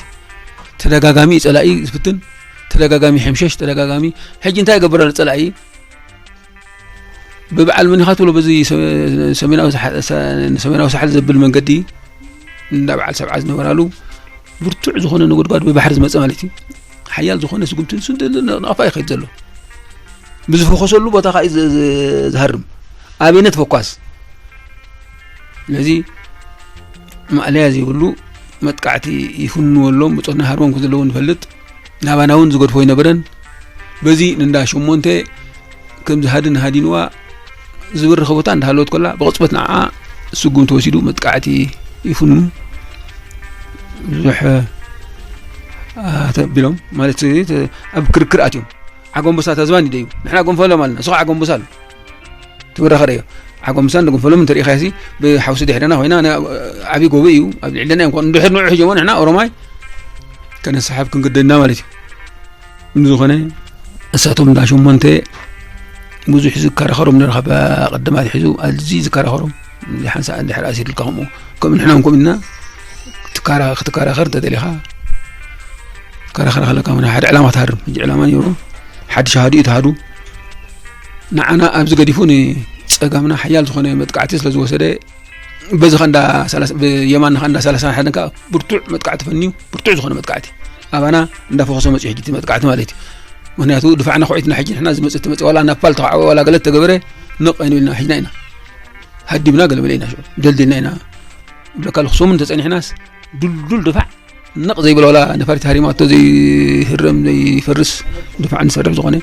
ተደጋጋሚ እዩ ፀላኢ ዝፍትን ተደጋጋሚ ሕምሸሽ ተደጋጋሚ ሕጂ እንታይ ይገብር ኣሎ ፀላኢ ብበዓል መን ኢኻ ትብሎ፣ በዚ ሰ-፣ ሰሜናዊ ሳሕ-፣ ሰ-፣ ንሰሜናዊ ሳሕል ዘብል መንገዲ እንዳ በዓል ሰብዓ ዝነበራሉ ብርቱዕ ዝኾነ ነጎድጓድ ብባሕሪ ዝመጸ ማለት እዩ። ሓያል ዝኾነ ስጉምቲ ንሱ ድ-፣ ድ-፣ ናቕፋ ይኸይድ ዘሎ። ብዝፈኾሰሉ ቦታ ኸዓ እዩ ዝ-፣ ዝ-፣ ዝሃርም። ኣብነት ፈኳስ። ስለዚ ማእለያ ዘይብሉ መጥቃዕቲ ይፍንወሎም፣ ብጾትና ሃርቦም ከም ዘለዉ ንፈልጥ። ናባና እውን ዝገድፎ ኣይነበረን። በዚ ንእንዳ ሸሞንተ ከም ዝሃድን ሃዲንዋ ዝበረኸ ቦታ እንዳሃለወት ከላ፣ ብቕጽበት ንዓኣ ስጉም ተወሲዱ መጥቃዕቲ ይፍኑ። ብዙሕ፣ አ፣ ተቢሎም፣ ማለት፣ ተ-፣ ኣብ ክርክር ኣትዮም። ዓጎምበሳ ተዝባን ይደዩ። ንሕና ጎንፈሎም ኣለና። ንስኻ ዓጎምበሳ ኣሎ። ትብረኸ ረዮ። ዓጎምበሳን ንጎንፈሎም እንተሪኢኻሲ፣ ብሓውሲ ድሕረና ኮይና፣ ና-፣ ዓብዪ ጎቦ እዩ። ኣብ ልዕለና እዮም። እንድሕር ንዑ ሒዞሞ ንሕና ኦሮማይ ከነሰሓብ ክንግደድና ማለት እዩ። እንዝኾነ፣ እሳቶም እንዳ ሸሞንተ ብዙሕ ዝከራኸሮም ነርኻ፣ ብቐደም ኣትሒዙ ኣዝዩ ዝከራኸሮም። እዚ ሓንሳእ እንድሕር ኣሲሩልካ ከምኡ፣ ከምኡ ንሕና እውን ከምኡ ኢና። ክትከራ-፣ ክትከራኸር እንተደሊኻ፣ ክትከራኸር ከለካ እውን ሓደ ዕላማ ትሃርም። ሕጂ ዕላማ ነይሩ፣ ሓድሽ ኣሃዱ እዩ ትሃዱ። ንዓና ኣብዚ ገዲፉ ንጸጋምና ሓያል ዝኾነ መጥቃዕቲ ስለ ዝወሰደ፣ በዚ ኸንዳ ሰላሳ፣ ብየማንና ኸንዳ ሰላሳ ሓደን ከኣ ብርቱዕ መጥቃዕቲ ፈንዩ፣ ብርቱዕ ዝኾነ መጥቃዕቲ ኣባና እንዳፈኾሰ መጺኡ ሕጂ እቲ መጥቃዕቲ ማለት እዩ። ምኽንያቱ ድፋዕና ኩዒትና ሕጂ ንሕና ዝመጽእ ትመጽእ ዋላ ናፓል ተኻዕወ ዋላ ገለ ተገበረ ነቕ ኣይንብልና ሕጅና ኢና። ሃዲምና ገለ መለ ኢና ሽዑ ደልዲልና ኢና። እብለካ ኣለኹ ሰሙን ተጸኒሕናስ ድልዱል ድፋዕ ነቕ ዘይብል ዋላ ነፋሪት ሃሪማቶ ዘይህረም ዘይፈርስ ድፋዕ ንሰርሕ ዝኾነ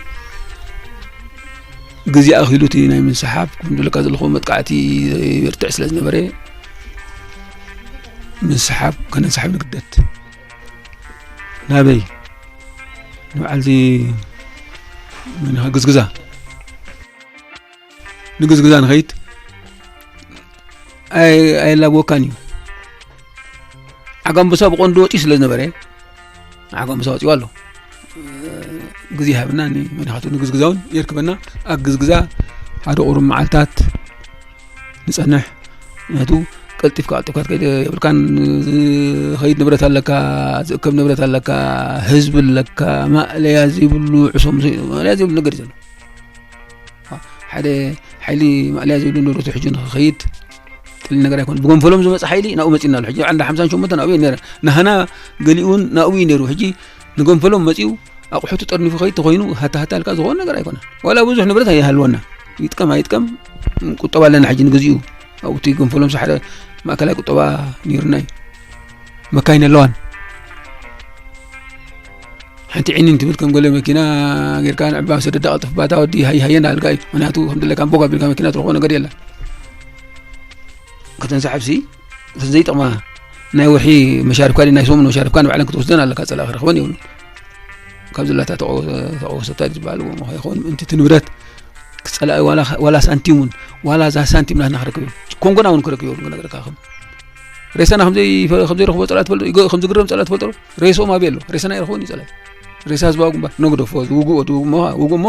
ግዜ ኣኺሉ እቲ ናይ ምንስሓብ፣ ከም ዝብለካ ዘለኹ መጥቃዕቲ ይበርትዕ ስለ ዝነበረ፣ ምንስሓብ ከነንስሓብ ንግደድ። ናበይ? ንበዓልዚ መን ኢኻ? ግዝግዛ። ንግዝግዛ ንኸይድ ኣይ-፣ ኣየላብወካን እዩ። ዓጋምበሳ ብቐንዱ ወፂኡ ስለ ዝነበረ፣ ዓጋምበሳ ወፂኡ ኣሎ። ግዜ ሃብና ኒ-፣ መን ኢኻ ንግዝግዛ እውን የርክበና። ኣብ ግዝግዛ ሓደ ቁሩብ መዓልታት ንጸንሕ። ምኽንያቱ ቀልጢፍካ፣ ቀልጢፍካ ትከይድ የብልካን። ዝኸይድ ንብረት ኣለካ፣ ዝእከብ ንብረት ኣለካ፣ ህዝቢ ኣለካ። ማእለያ ዘይብሉ ዕሶ፣ ምስ-፣ ማእለያ ዘይብሉ ነገር እዩ ዘሎ። ሓደ ሓይሊ ማእለያ ዘይብሉ ንብረቱ ሒዙ ንኽኸይድ ቀሊል ነገር ኣይኮነን። ብጎንፈሎም ዝመጽእ ሓይሊ ናብኡ መጺእና ኣሎ። ሕጂ ዓንዳ ሓምሳን ሸሞንተን ናብኡ እዩ ነይረ። ናህና ገሊኡ እውን ናብኡ እዩ ነይሩ። ሕጂ ንጎንፈሎም መጺኡ ኣቑሑቱ ጠርኒፉ ከይድ ተኾይኑ ሃታ ሃታ ኢልካ ዝኾነ ነገር ኣይኮነን። ዋላ ብዙሕ ንብረት ኣይሃልወና። ይጥቀም ኣይጥቀም ቁጠባ ኣለና። ሕጂ ንግዚኡ ኣብኡ እቲ ጎንፈሎም ሓደ ማእከላይ ቁጠባ ነይሩና እዩ። መካይን ኣለዋን። ሓንቲ ዒኒን ትብል ከም ገለ መኪና ጌርካ ንዕባ ሰደዳ ቀልጥፍ ባታ ወዲ ሃይ ሃየ እንዳልካ እዩ። ምኽንያቱ ከም ድለካ ቦግ ኣቢልካ መኪና ትረኽቦ ነገር የለን። ከተንሳሕብሲ፣ እተን ዘይጠቕማ ናይ ወርሒ መሻርፍካ ድዩ ናይ ሰሙን መሻርፍካ ንባዕለን ክትወስደን ኣለካ። ጸላኢ ክረኽበን የብሉን። ካብ ዘላታ ተቐወ-፣ ተቐወሰታ ዝበሃል እሞ ከይኸውን ምእንቲ እቲ ንብረት ክጸላኢ ዋላ፣ ዋላ ሳንቲም እውን፣ ዋላ እዛ ሳንቲም ናትና ክረክብ እዩ። ኮንጎና እውን ክረክብ የብሉን ክነግረካ ከም ሬሳና ከም ዘይ-፣ ከም ዘይረኽቦ ጸላኢ ትፈልጦ፣ ይገ-፣ ከም ዝግረም ጸላኢ ትፈልጦ ዶ? ሬስኦም ኣበይ ኣሎ? ሬሳና ኣይረኽቦን እዩ ጸላኢ። ሬሳ ህዝባዊ ግንባር ነግደፎ፣ ዝውግኦ፣ ዝውግሞ፣ ውግሞ።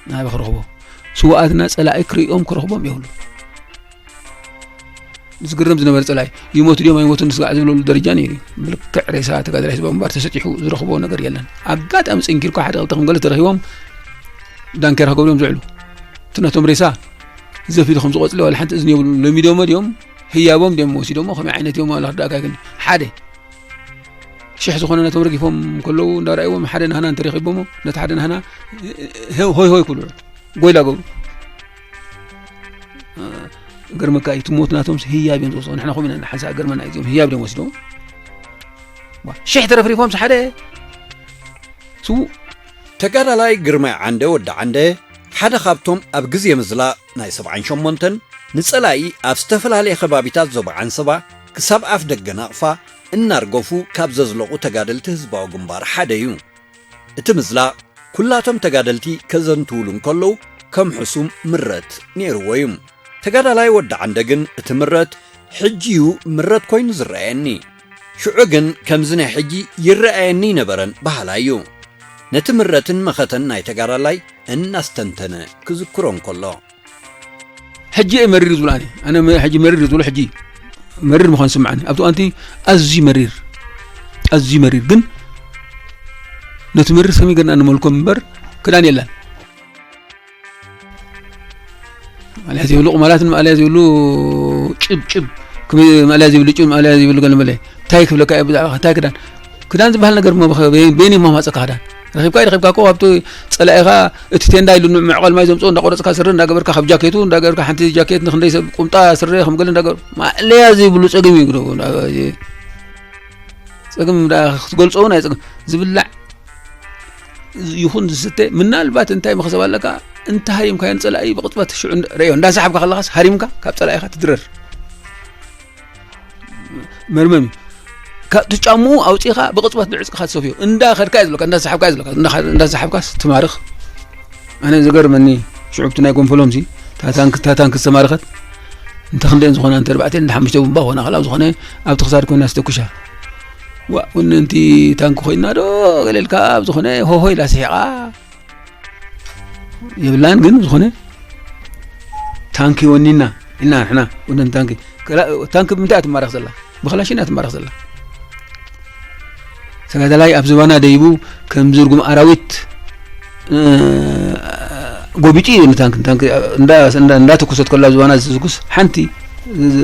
ናበይ ክረኽቦ? ስውኣትና ጸላኢ ክርእዮም ክረኽቦም የብሉ። ዝግረም ዝነበረ ጸላኢ፣ ይሞቱ ድዮም ኣይሞቱን ንስጋዕ ዝብለሉ ደረጃ ነይሩ እዩ። ብልክዕ ሬሳ ተጋዳላይ ህዝባዊ ግንባር ተሰጢሑ ዝረኽቦ ነገር የለን። ኣጋጣሚ ጽንኪርኳ ሓደ ክልተ ከም ገለ ተረኺቦም ዳንኬራ ክገብሩ እዮም ዝውዕሉ። እቲ ነቶም ሬሳ ዘፊሉ ከም ዝቆጽለ ዋላ ሓንቲ እዝኒ የብሉ። ለሚዶሞ ድዮም? ህያቦም ድዮም ወሲዶሞ? ከመይ ዓይነት እዮም? ዋላ ክዳካ ኣይክን-፣ ሓደ ሽሕ ዝኾነ ነቶም ረጊፎም ከለዉ እንዳረኣይዎም ሓደ ናህና እንተረኺቦሞ ነቲ ሓደ ናህና ሆይ ሆይ ክብሉ ጎይላ ገብሩ። ገርመካ እዩ፣ እቲ ሞት ናቶም ህያብ እዮም ዝወስዶ። ንሕና ከምኡ ኢና ንሓንሳእ ገርመና እዩ፣ እዚኦም ህያብ ድዮም ወሲዶም? ዋ፣ ሽሕ ተረፍሪፎምስ ሓደ ስዉእ። ተጋዳላይ ግርማይ ዓንደ ወዲ ዓንደ ሓደ ካብቶም ኣብ ግዜ ምዝላቕ ናይ ሰብዓን ሸሞንተን ንጸላኢ ኣብ ዝተፈላለየ ከባቢታት ዞባ ዓንሰባ ክሳብ ኣፍ ደገ ናቕፋ እናርገፉ ካብ ዘዝለቑ ተጋደልቲ ህዝባዊ ግንባር ሓደ እዩ። እቲ ምዝላቕ ኩላቶም ተጋደልቲ ከዘንትውሉ እንከለዉ ከም ሕሱም ምረት ነይርዎ እዩ። ተጋዳላይ ወዲ ዓንደ ግን እቲ ምረት ሕጂ እዩ ምረት ኮይኑ ዝረኣየኒ። ሽዑ ግን ከምዚ ናይ ሕጂ ይረኣየኒ ኣይነበረን በሃላይ እዩ። ነቲ ምረትን መኸተን ናይ ተጋዳላይ እናስተንተነ ክዝክሮ እንከሎ። ሕጂ እየ መሪር ዝብሎ ኣነ። ኣነ መ-፣ ሕጂ መሪር ዝብሎ ሕጂ መሪር ምዃኑ ዝስምዓኒ። ኣብቲ እዋንቲ ኣዝዩ መሪር፣ ኣዝዩ መሪር። ግን ነቲ መሪር ከመይ ጌርና ንመልኮ እምበር ክዳን የላን። ማእለያ ዘይብሉ ቁማላትን ማእለያ ዘይብሉ ጭብ ጭብ፣ ክብ-፣ ማእለያ ዘይብሉ ጭብ፣ ማእለያ ዘይብሉ ገለ መለ። እንታይ ክብለካ እየ ብዛዕባ እንታይ ክዳን? ክዳን ዝበሃል ነገር እሞ በኸ-፣ በይ-፣ በይን እሞ ማጸካ ክዳን። ረኺብካ ረኺብካ እኮ ኣብቲ ጸላኢኻ እቲ ቴንዳ ኢሉ መዕቐል ማይ ዘምጽኦ እንዳቆረጽካ ስረ እንዳገበርካ ካብ ጃኬቱ እንዳገበርካ ሓንቲ ጃኬት ንክንደይ ሰብ ቁምጣ ስረ ከም ገለ እንዳገበር ማእለያ ዘይብሉ ጸገም እዩ ግዶ-፣ ጸገም እንዳ ክትገልጾ እውን ኣይጸገም። ዝብላዕ ይኹን ዝስተ ምናልባት እንታይ መኽሰብ ኣለካ እንተ ሃሪምካዮ ንጸላኢ ብቕጽበት ሽዑ እንዳ-፣ ረዮ እንዳሰሓብካ ከለኻስ ሃሪምካ ካብ ጸላኢኻ ትድረር። መርመም እዩ። ካብቲ ጫምኡ ኣውጺኻ ብቕጽበት ንዕጽካ ትሰፍዮ። እንዳ ኸድካ እዩ ዝብለካ፣ እንዳ ሰሓብካ እዩ ዝብለካ። እንዳ ኸ-፣ እንዳ ሰሓብካስ ትማርኽ። ኣነ ዝገርመኒ ሽዑ ኣብቲ ናይ ጎንፈሎም ሲ፣ እታ ታንክ፣ እታ ታንክ ዝተማረኸት እንተ ክንደን ዝኾና እንተ ኣርባዕተ እንተ ሓሙሽተ ቡምባ ኾና፣ ካልኣብ ዝኾነ ኣብቲ ክሳድ ኮይና ዝተኩሻ። ዋእ፣ ወነ እንቲ ታንክ ኮይና ዶ ገለ ኢልካ ኣብ ዝኾነ ሆሆ ኢላ ስሒቓ። የብላን ግን ዝኾነ ታንኪ ወኒና ኢና ንሕና ወነን ታንኪ። ከላ-፣ ታንኪ ብምንታይ እያ ትማረኽ ዘላ? ብክላሽን እያ ትማረኽ ዘላ። ተጋዳላይ ኣብ ዝባና ደይቡ ከምዚ ርጉም ኣራዊት፣ እ፣ ጎቢጡ እዩ ንታንኪ። ታንኪ እንዳ-፣ እንዳ-፣ እንዳተኩሰት ከላ ኣብ ዝባና ዝትኩስ ሓንቲ ዝ-፣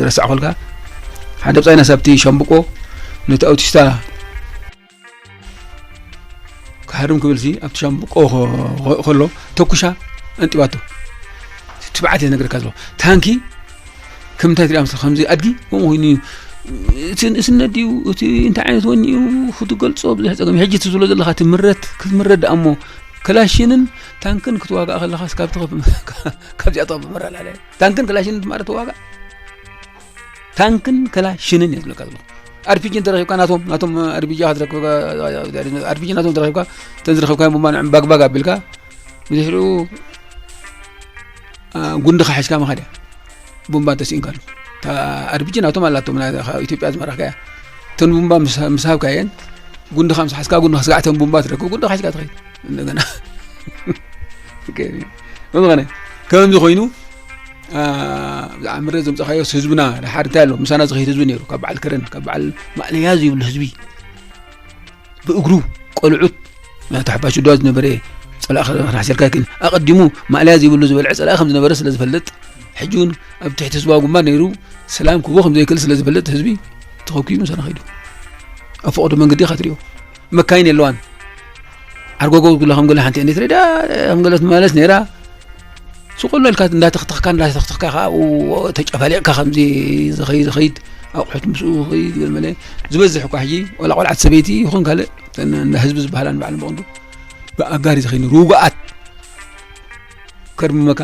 ረሳዕኩልካ። ሓደ ብጻይናስ ኣብቲ ሻምብቆ ነቲ ኣውቲስታ ክሃርም ክብል ሲ ኣብቲ ሻምብቆ ኸ-፣ ኸ-፣ ከሎ ተኩሻ ኣንጢባቶ። ትብዓት እየ ዝነግረካ ዘለኹ። ታንኪ ከም እንታይ ትሪኣ መስለኻ? ከምዚ ኣድጊ ከምኡ ኮይኑ እዩ። እቲ ንእስነት ድዩ፣ እቲ እንታይ ዓይነት ወኒ እዩ ክትገልጾ ብዙሕ ጸገም። ሕጂ እቲ ዝብሎ ዘለኻ እቲ ምረት ክትምረት ደኣ እሞ፣ ከላሽንን ታንክን ክትዋጋእ ከለኻስ ካብቲ ከ-፣ ካብዚኣቶም ብምራላለ። ታንክን ከላሽንን ትማረ ትዋጋእ። ታንክን ከላሽንን እየ ዝብለካ ዘለኹ። ኣርፒጂ እንተረኺብካ ናቶም፣ ናቶም ኣርፒጂ ክትረክብ፣ ኣርፒጂ ናቶም እንተረኺብካ፣ እተን ዝረኸብካየን ቡምባ ንዕን ባግባግ ኣቢልካ፣ ብድሕሪኡ፣ ኣ፣ ጉንድኻ ሒዝካ ምኻድ እያ። ቡምባ እንተስኢንካሉ። እታ ኣርፒጂ ናቶም ኣላቶም፣ ናይ፣ ካብ ኢትዮጵያ ዝመረኽካያ። እተን ቡምባ ምስ፣ ምስ ሃብካየን፣ ጉንድኻ ምስ ሓዝካ፣ ጉንድኻ ስጋዕ እተን ቡምባ ትረክብ፣ ጉንድኻ ሒዝካ ትኸይድ። እንደገና። ኦኬ። ብዝኾነ፣ ከምዚ ኮይኑ፣ ኣ፣ ብዛዕባ ምረት ዘምጻኻዮ ህዝብና፣ ድሓር እንታይ ኣሎ? ምሳና ዝኸይድ ህዝቢ ነይሩ። ካብ በዓል ከረን፣ ካብ በዓል ማእለያ ዘይብሉ ህዝቢ። ብእግሩ፣ ቆልዑት፣ ናቱ ሓፋሽ ዶ ዝነበረ ጸላኢ ክናሕሰልካ ግን ኣቐዲሙ ማእለያ ዘይብሉ ዝበልዐ ጸላኢ ከም ዝነበረ ስለ ዝፈልጥ፣ ሕጂ እውን ኣብ ትሕቲ ህዝባዊ ግንባር ነይሩ ሰላም ክህቦ ከም ዘይክእል ስለ ዝፈልጥ ህዝቢ ተኸኪቡ ምሳና ከይዱ። ኣብ ፈቐዶ መንገዲ ኢኻ ትሪኦ። መካይን የለዋን። ዓርጎጎ ዝብላ ከም ገለ ሓንቲ እንዴት ሬዳ ከም ገለ ትመላለስ ነይራ። ስቕ ኣሎ ኢልካ እንዳተኽተኽካ፣ እንዳተኽተኽካ ከኣ ኣብኡ ተጨፋሊቕካ ከምዚ ዝኸይ-፣ ዝኸይድ ኣቑሑት ምስኡ ዝኸይድ ገለ መለ ዝበዝሕ እኳ ሕጂ ዋላ ቆልዓት ሰበይቲ ይኹን ካልእ እተን እንዳ ህዝቢ ዝበሃላ ንባዕለን ብቐንዱ ብኣጋር እዩ ዝኸይድ። ርጉኣት ከርምመካ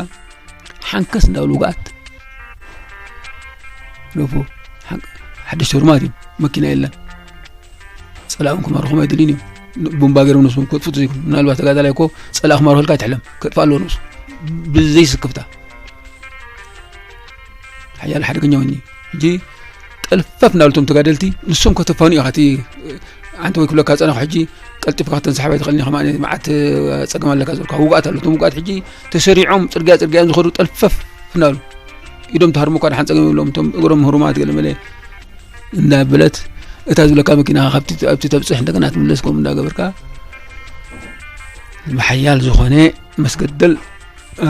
ሓንከስ እንዳበሉ ርጉኣት ረፉ ሓ-፣ ሓደሽቲ ህሩማት እዮም። መኪና የለን። ጸላእም ክማርኹም ኣይደልዩን እዮም። ቡምባ ገይሮም ነብሶም ከጥፉ ዘይኮኑ። ምናልባት ተጋዳላይ እኮ ጸላእ ክማርኸልካ ኣይትሕለም። ከጥፋ ኣለዎ ነብሱ። ብዘይ ስክፍታ። ሓያል ሓደገኛ ወኒ። ሕጂ ጠልፈፍ እናበሉ እቶም ተጋደልቲ፣ ንሶም ከተፋኑ ኢኻ። እቲ ዓንተ ወይ ክብለካ ጸናኹ ሕጂ ቀልጢፍካ ከተንሳሕብ ኣይትኽእልን ኢኻ። ማዕነ መዓት ጸገም ኣለካ ዘልካ። ውግኣት ኣሎ። እቶም ውግኣት ሕጂ ተሰሪዖም ጽርግያ ጽርግያ እዮም ዝኸዱ። ጠልፈፍ እናበሉ። ኢዶም ተሃርሙ እኳ ደሓን ጸገም የብሎም። እቶም እግሮም ህሩማት ገለ መለ። እንዳበለት እታ ዝብለካ መኪና ካብቲ፣ ኣብቲ ተብጽሕ እንደገና ትምለስ ከምኡ እንዳገበርካ ብሓያል ዝኾነ መስገደል፣ ኣ፣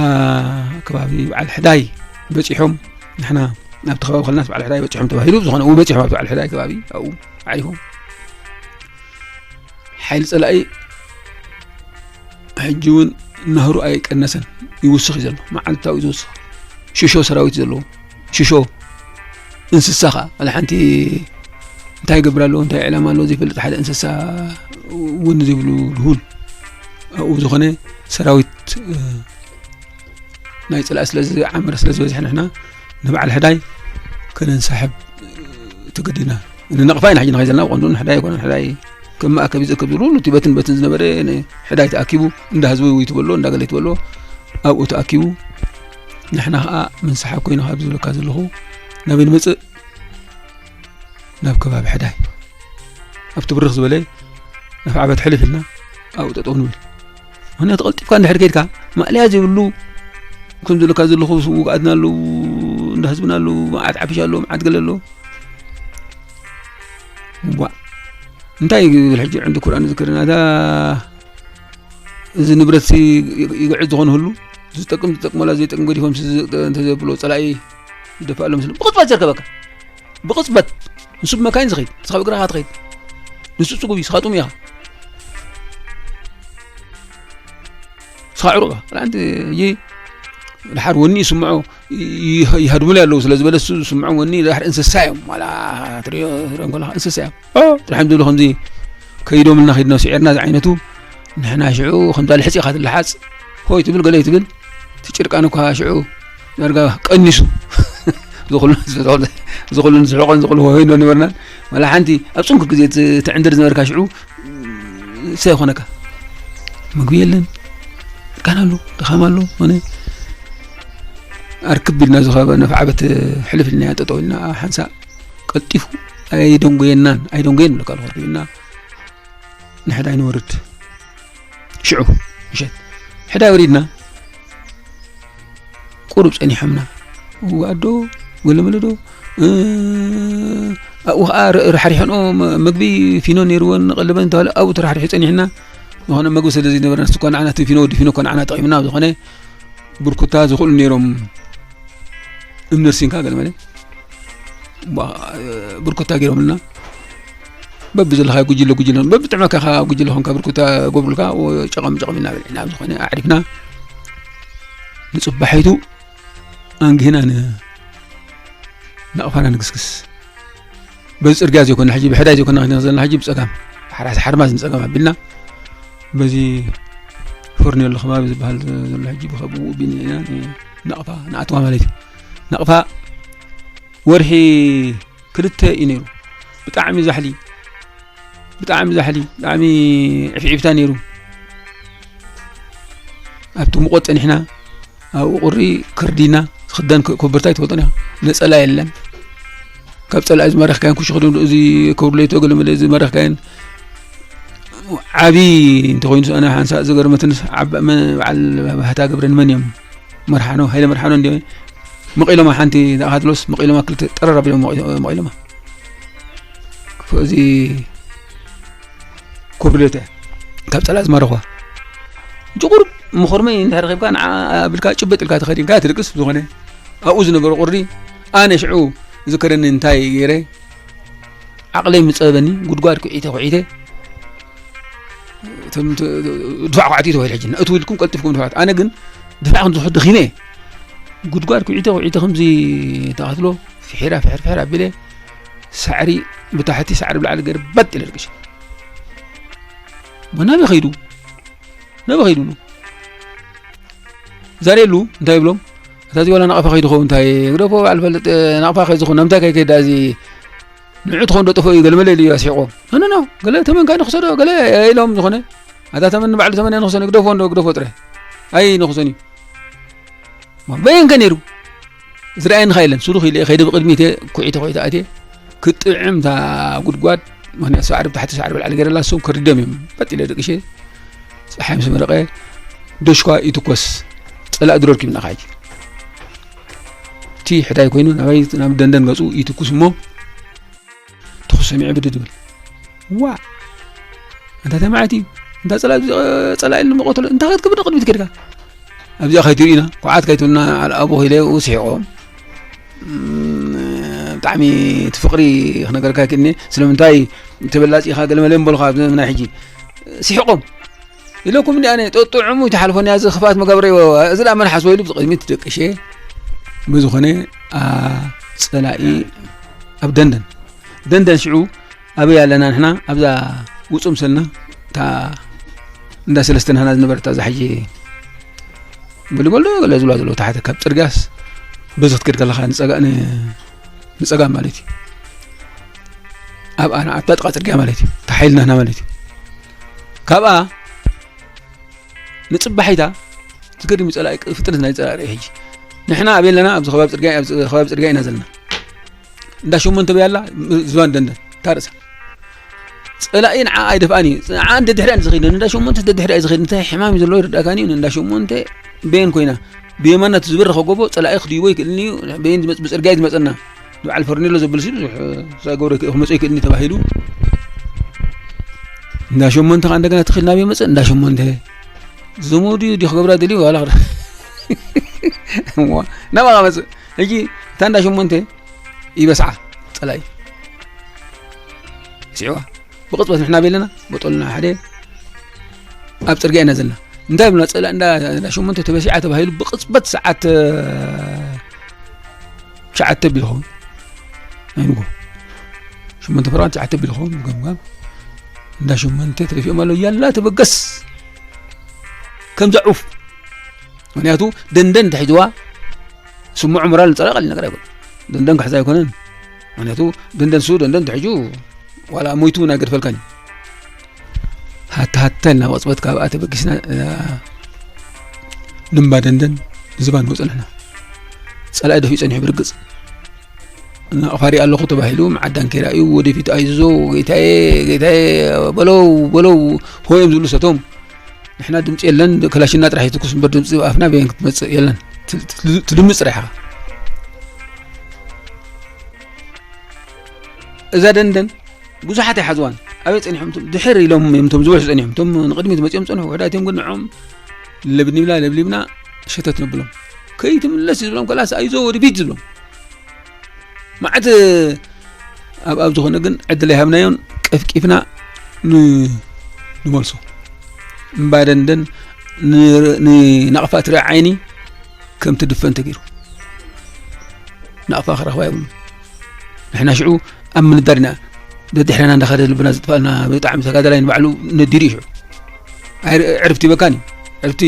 ከባቢ በዓል ሕዳይ በጺሖም። ንሕና ናብቲ ከባቢ ከለናስ በዓል ሕዳይ በጺሖም ተባሂሉ፣ ዝኾነ እው በጺሖም ኣብቲ በዓል ሕዳይ ከባቢ ኣብኡ ኣዕሪፎም። ሓይሊ ጸላኢ ሕጂ እውን ናህሩ ኣይቀነሰን፣ ይውስኽ እዩ ዘሎ። መዓልታዊ እዩ ዝውስኽ። ሽሾ ሰራዊት እዩ ዘለዎ። ሽሾ እንስሳ ኸኣ፣ ዋላ ሓንቲ እንታይ ይገብር ኣሎ፣ እንታይ ዕላማ ኣሎ ዘይፈልጥ ሓደ እንስሳ እውን ዘይብሉ ድሁል። ኣብኡ ዝኾነ ሰራዊት፣ እ፣ ናይ ጸላኢ ስለ ዝዓመረ ስለ ዝበዝሐ ንሕና ንበዓል ሕዳይ ከነንሳሕብ፣ እ፣ ተገዲድና። ንነቕፋ ኢና ሕጂ ንኸይድ ዘለና፣ ብቐንዱ ንሕዳይ ኣይኮነን። ሕዳይ ከም ማእከብ እዩ ዝእከብ ዝብሉ፣ እቲ በትን በትን ዝነበረ ንሕዳይ ተኣኪቡ፣ እንዳ ህዝቢ ወይ ትበሎ፣ እንዳ ገለ ትበሎ፣ ኣብኡ ተኣኪቡ፣ ንሕና ኸኣ ምንሳሓብ ኮይኑ ካብ ዝብለካ ዘለኹ፣ ናበይ ንመጽእ? ናብ ከባቢ ሕዳይ። ኣብቲ ብርኽ ዝበለ ነፍዓበት ሕልፍ ኢልና ኣብኡ ጠጠው ንብል። ምኽንያቱ ቀልጢፍካ እንድሕር ከይድካ፣ ማእለያ ዘይብሉ፣ ከም ዝብለካ ዘለኹ ውግኣትና ኣለዉ፣ እንዳ ህዝብና ኣለዉ፣ መዓት ዓፍሻ ኣለዉ፣ መዓት ገለ ኣለዉ። ዋእ፣ እንታይ እዩ ዝብል ሕጂ ዕንዲ ኩርኣን ዝክርና? እታ እዚ ንብረትሲ ይግዕዝ ዝኾነ ህሉ፣ ዝጠቅም ዝጠቅመላ ዘይጠቅም ገዲፎም እንተዘብሎ ጸላኢ ይደፋኣሎም ስለ ብቕጽበት ዘርከበካ። ብቕጽበት ንሱ ብመካይን ዝኸይድ፣ ንስኻ ብእግርኻ ትኸይድ። ንሱ ጽጉብ እዩ፣ ንስኻ ጥሙይ ኢኻ። ንስኻ ዕሩቕ ኢኻ። ላንቲ እይ ድሓር ወኒ ይስምዖ፣ ይሃድሙሉ ኣለዉ ስለ ዝበለ እሱ ዝስምዖ ወኒ ድሓር እንስሳ እዮም። ዋላ ትሪኦ ትሪኦም ከለኻ እንስሳ እዮም። ኦ፣ ጥራሕ ዝብሉ ከምዚ ከይዶምልና ከይድና ስዒርና ዝዓይነቱ ንሕና ሽዑ ከምዛ ልሕፂ ኢኻ ትለሓፅ። ሆይ ትብል ገለ ትብል፣ እቲ ጭርቃን እኳ ሽዑ ዳርጋ ቀኒሱ። ዝኹሉ ዝኹሉ ንስሕቆን ዝኹሉ ሆይ ንበልናን። ዋላ ሓንቲ ኣብ ጽንኩር ግዜ ትዕንድር ዝነበርካ ሽዑ እንታይ ይኾነካ? ምግቢ የለን፣ ድካን ኣሎ፣ ድኻም ኣሎ። ኾነ ኣርክብ ኢልና ዝኸበ ነፍዓበት ሕልፍ ኢልና ጠጠው ኢልና ሓንሳእ ቀልጢፉ ኣይደንጎየናን፣ ኣይደንጎየን ብለካ ኣለኹ። ኢልና ንሕዳይ ንወርድ። ሽዑ ምሸት ሕዳይ ወሪድና ቁሩብ ጸኒሖምና። እዋ ኣዶ፣ ገለመለ ዶ፣ እ፣ ኣብኡ ኸዓ ር-፣ ርሓሪሖንኦ መ-፣ መግቢ ፊኖ ነይርወን፣ ቀለበን እንተባለ ኣብኡ ተራሕሪሑ ጸኒሕና። ዝኾነ መግቢ ስለ ዘይነበረና፣ ንሱ እኳ ንዓና እቲ ፊኖ ወዲ ፊኖ እኳ ንዓና ጠቒምና፣ ኣብ ዝኾነ ብርኩታ ዝኽእሉ ነይሮም። እምኒ ርሲንካ ገለመለ ባ-፣ ብርኩታ ገይሮምልና። በብዘለኻዮ ጉጅለ ጉጅለ፣ በብጥዕመካ ኢኻ ጉጅለ ኾንካ ብርኩታ ገብሩልካ፣ ወ-፣ ጨቐም ጨቐም ኢልና በሊዕና፣ ኣብ ዝኾነ ኣዕሪፍና። ንጽባሒቱ ኣንጊህና ን-፣ ናቕፋና ንግስግስ። በዚ ጽርግያ ዘይኮና ሕጂ፣ ብሕዳይ ዘይኮና ክንዲ ዘለና ሕጂ ብጸጋም፣ ብሓራስ ሓርማዝ ንጸጋም ኣቢልና፣ በዚ ፈርኔሎ ከባቢ ዝበሃል ዘሎ ሕጂ ብኸብኡ ቢልና ኢና ን-፣ ናቕፋ ንኣትዋ ማለት እዩ። ናቕፋ ወርሒ ክልተ እዩ ነይሩ። ብጣዕሚ ዛሕሊ፣ ብጣዕሚ ዛሕሊ፣ ብጣዕሚ ዕፍዒፍታ ነይሩ። ኣብቲ ሙቐት ጸኒሕና፣ ኣብኡ ቁሪ ክርዲና፣ ዝኽደን ኮ-፣ ኮበርታ ኣይትፈልጦን ኢኻ። ነጸላ የለን። ካብ ጸላኢ ዝማረኽካዮን ኩሽ ክድን እዚ ከብርለይቶ ገለ መለ ዝማረኽካዮን ዓቢ እንተኾይኑ፣ ኣነ ሓንሳእ ዝገርመትንስ ዓብ-፣ መ-፣ በዓል ባህታ ገብረን መን እዮም? መርሓኖ፣ ሃይለ መርሓኖ እንዲዮ። መቒሎማ ሓንቲ ዝኣኻትሎስ መቒሎማ ክልተ ጠረር ኣቢሎም መቒ-፣ መቒሎማ። ክፎ-፣ እዚ ኮብርሌተ ካብ ጸላእ ዝማረኽዋ። ጅቑር መኾርመይ እንድሕር ረኺብካ ንዓ ኣቢልካ ጭበጥ ኢልካ ተኸዲንካ ትድቅስ ብዝኾነ ኣብኡ ዝነበረ ቁሪ ኣነ ሽዑ ዝከረኒ እንታይ ገይረ ዓቕለይ ምጸበኒ ጉድጓድ ኩዒተ ኩዒተ እቶም ት-፣ ድፋዕ ኳዕቲ ተባሂሉ ሕጂ፣ ንእትዉ ኢልኩም ቀልጢፍኩም ድፋዕ። ኣነ ግን ድፋዕ ከም ዝኹ ደኺመ እየ። ጉድጓድ ኩዒተ ኩዒተ ከምዚ ተቐትሎ፣ ፍሒራ ፍሕር ፍሕር ኣቢለ፣ ሳዕሪ ብታሕቲ፣ ሳዕሪ ብላዕሊ ገይረ በጥ ኢለ ደቂሰ። ናበይ ኸይዱ? ናበይ ኸይዱ? ዛሬሉ እንታይ ይብሎም? እታ እዚ ዋላ ናቕፋ ከይዱ ኸውን እንታይ ግደፎ፣ በዓል ፈልጥ፣ ናቕፋ ከይዱ ኸውን፣ ናምንታይ ከይከይዳ እዚ ንዑ ትኾን ዶ ጠፍኦ እዩ፣ ገለ መለ ኢሉ እዩ ኣስሒቖም። ኖ፣ ኖ፣ ኖ፣ ገለ ተመንካ ንኽሰዶ፣ ገለ ኢሎም ዝኾነ። ኣታ ተመን ንባዕሉ ተመን ኣይንኽሰን እዩ፣ ግደፎ እንዶ፣ ግደፎ ጥረ። ኣይንኽሰን እዩ። በየንከ ነይሩ? ዝረኣየንኻ የለን። ስሩኽ ኢለ ከይደ ብቕድሚት እየ፣ ኩዒተ ኩዒተ ኣትየ። ክጥዕም እታ ጉድጓድ፣ ምኽንያቱ ሳዕሪ ብታሕቲ ሳዕሪ ብላዕሊ ገይረላ፣ እሶም ከሪዶም እዮም። በጥ ኢለ ደቂሸ፣ ጸሓይ ምስ መረቐ፣ ዶሽኳ ይትኮስ። ጸላእ ድሮ ርኪብና ኸዓ ሕጂ። እቲ ሕዳይ ኮይኑ ናበይ፣ ናብ ደንደን ገጹ ይትኩስ እሞ፣ ትኹስ ሰሚዐ ብድድ ብል። ዋእ! ኣንታ ተማዕቲ፣ እንታ ጸላኢ፣ ጸላኢ ኢሉ ምቐተሎ፣ እንታ ከትክብድ ንቕድሚት ከድካ? ኣብዚኣ ከይትርእዩና፣ ኩዓት ከይትብሉና፣ ኣልኣቡ ኢለ ስሒቖም። እም፣ ብጣዕሚ እቲ ፍቕሪ ክነገርካ ይክእልኒ። ስለምንታይ ተበላጺ ኢኻ ገለ መለ ምበሉኻ፣ ኣብዚ ናይ ሕጂ። ስሒቖም። ኢለኩም እንዲ ኣነ፣ ጥዑሙ ይትሓልፎኒ፣ እዚ ክፍኣት መገብረ ይወ-፣ እዚ ደኣ መን ሓስቦ ኢሉ ብቕድሚት ደቂሸ። ብዝኾነ፣ ኣ፣ ጸላኢ ኣብ ደንደን። ደንደን ሽዑ ኣበይ ኣለና ንሕና? ኣብዛ ውጹም ሰልና፣ እታ እንዳ ሰለስተ ናህና ዝነበረት ኣብዛ ሕጂ ብሊቦልዶ ገለ ዝብላ ዘለዉ ታሕቲ ካብ ጽርግያስ በዚ ክትከድ ከለኻ ንጸጋ-፣ ን-፣ ንጸጋም ማለት እዩ። ኣብኣ ንዓታ ጥቓ ጽርግያ ማለት እዩ። እታ ሓይሊ ናህና ማለት እዩ። ካብኣ ንጽባሒታ ዝገርም ጸላኢ፣ ፍጥነት ናይ ጸላኢ ርኢ ሕጂ። ንሕና ኣበይ ኣለና? ኣብዚ ከባቢ ጽርግያ፣ ኣብዚ ከባቢ ጽርግያ ኢና ዘለና። እንዳ ሸሞንተ በይ ኣላ፣ ዝባን ደንደን፣ እታ ርእሳ። ጸላኢ ንዓ ኣይደፍኣን እዩ። ንዓ እንደ ድሕሪኣ እዩ ዝኸይድ፣ ንእንዳ ሸሞንተ እንደ ድሕሪኣ እዩ ዝኸይድ። እንታይ ሕማም እዩ ዘለዎ ይርዳእካን እዩ። ንእንዳ ሸሞንተ በየን ኮይና፣ ብየማና እቲ ዝበረኸ ጎቦ ጸላኢ ክድይቦ ኣይክእልን እዩ። በየን ዝመጽ-፣ ብጽርግያ እዩ ዝመጸና። በዓል ፈርኔሎ ዘብል ሲ ብዙሕ ሳይገብሮ ክመጽእ ኣይክእልን እዩ ተባሂሉ። እንዳ ሸሞንተ ከኣ እንደገና ተኺል ናበይ መጸ? እንዳ ሸሞንተ። ዘመዱ እዩ ድዩ ክገብራ ደልዩ ዋላ ክረ-፣ እሞ ናባኻ መጽእ። ሕጂ እታ እንዳ ሸሞንተ ይበስዓ ጸላኢ። ስዕዋ። ብቕጽበት ንሕና ቤለና፣ በጠልና ሓደ ኣብ ጽርግያ ኢና ዘለና። እንታይ ብልና፣ ጸላኢ እንዳ፣ እንዳ ሸሞንተ ተበሲዓ ተባሂሉ ብቕጽበት ሰዓት፣ እ፣ ትሽዓተ ቢሉ ኸውን። ኣይንጎ። ሸሞንተ ፕሮግራም ትሽዓተ ቢሉ ኸውን፣ ገምጋም። እንዳ ሸሞንተ ተደፊኦም ኣለዉ፣ ያላ ተበገስ። ከምዛ ዑፍ። ምኽንያቱ ደንደን ተሒዝዋ፣ ስምዑ ሞራል ንጸላኢ ቀሊል ነገር ኣይኮነን። ደንደን ክሕዛ ኣይኮነን። ምኽንያቱ ደንደን ሱ ደንደን ተሒዙ ዋላ ሞይቱ እውን ኣይገድፈልካን እዩ። ሃተ ሃተ ኢልና ብቕጽበት ካብኣ ተበጊስና፣ እ፣ ንምባ ደንደን ንዝባን ንወጽእ ኣለና። ጸላኢ ደፊኡ ጸኒሑ ብርግጽ። ናቕፋ ሪኣ ኣለኹ ተባሂሉ፣ መዓዳን ከይረኣዩ፣ ወደፊት ኣይዞ፣ ጌታዬ፣ ጌታዬ፣ በለው፣ በለው፣ ሆ እዮም ዝብሉ ሰቶም። ንሕና ድምጺ የለን፣ ክላሽና ጥራሕ ይትኩስ እምበር ድምጺ ብኣፍና በየን ክትመጽእ የለን። ት-፣ ት-፣ ትድምጽ ጥራሕ ኢኻ። እዛ ደንደን ብዙሓት ኣይሓዝዋን። ኣበይ ጸኒሖም እቶም? ድሕር ኢሎም እዮም እቶም ዝበዝሑ ጸኒሖም። እቶም ንቕድሚት መጺኦም ጸንሑ፣ ውሑዳት እዮም ግን ንዖም ለብኒብላ ለብሊብና ሸተት ነብሎም። ከይትምለስ እዩ ዝብሎም፣ ከላስ ኣይዞ ወደፊት ዝብሎም። መዓት ኣብ፣ ኣብ ዝኾነ ግን ዕድል ኣይሃብናዮን፣ ቀፍቂፍና ን-፣ ንመልሶ። እምባ ደንደን ን-፣ ንናቕፋ ትርኢ ዓይኒ ከም ትድፈን ተገይሩ። ናቕፋ ክረኽባ የብሉን። ንሕና ሽዑ ኣብ ምንዳር ኢና። ደድሕረና እንዳኸደ ልብና ዝጥፋልና ብጣዕሚ ተጋዳላይ ንባዕሉ ነዲሩ እዩ ሽዑ። ኣይ፣ ዕርፍቲ ይበካን እዩ። ዕርፍቲ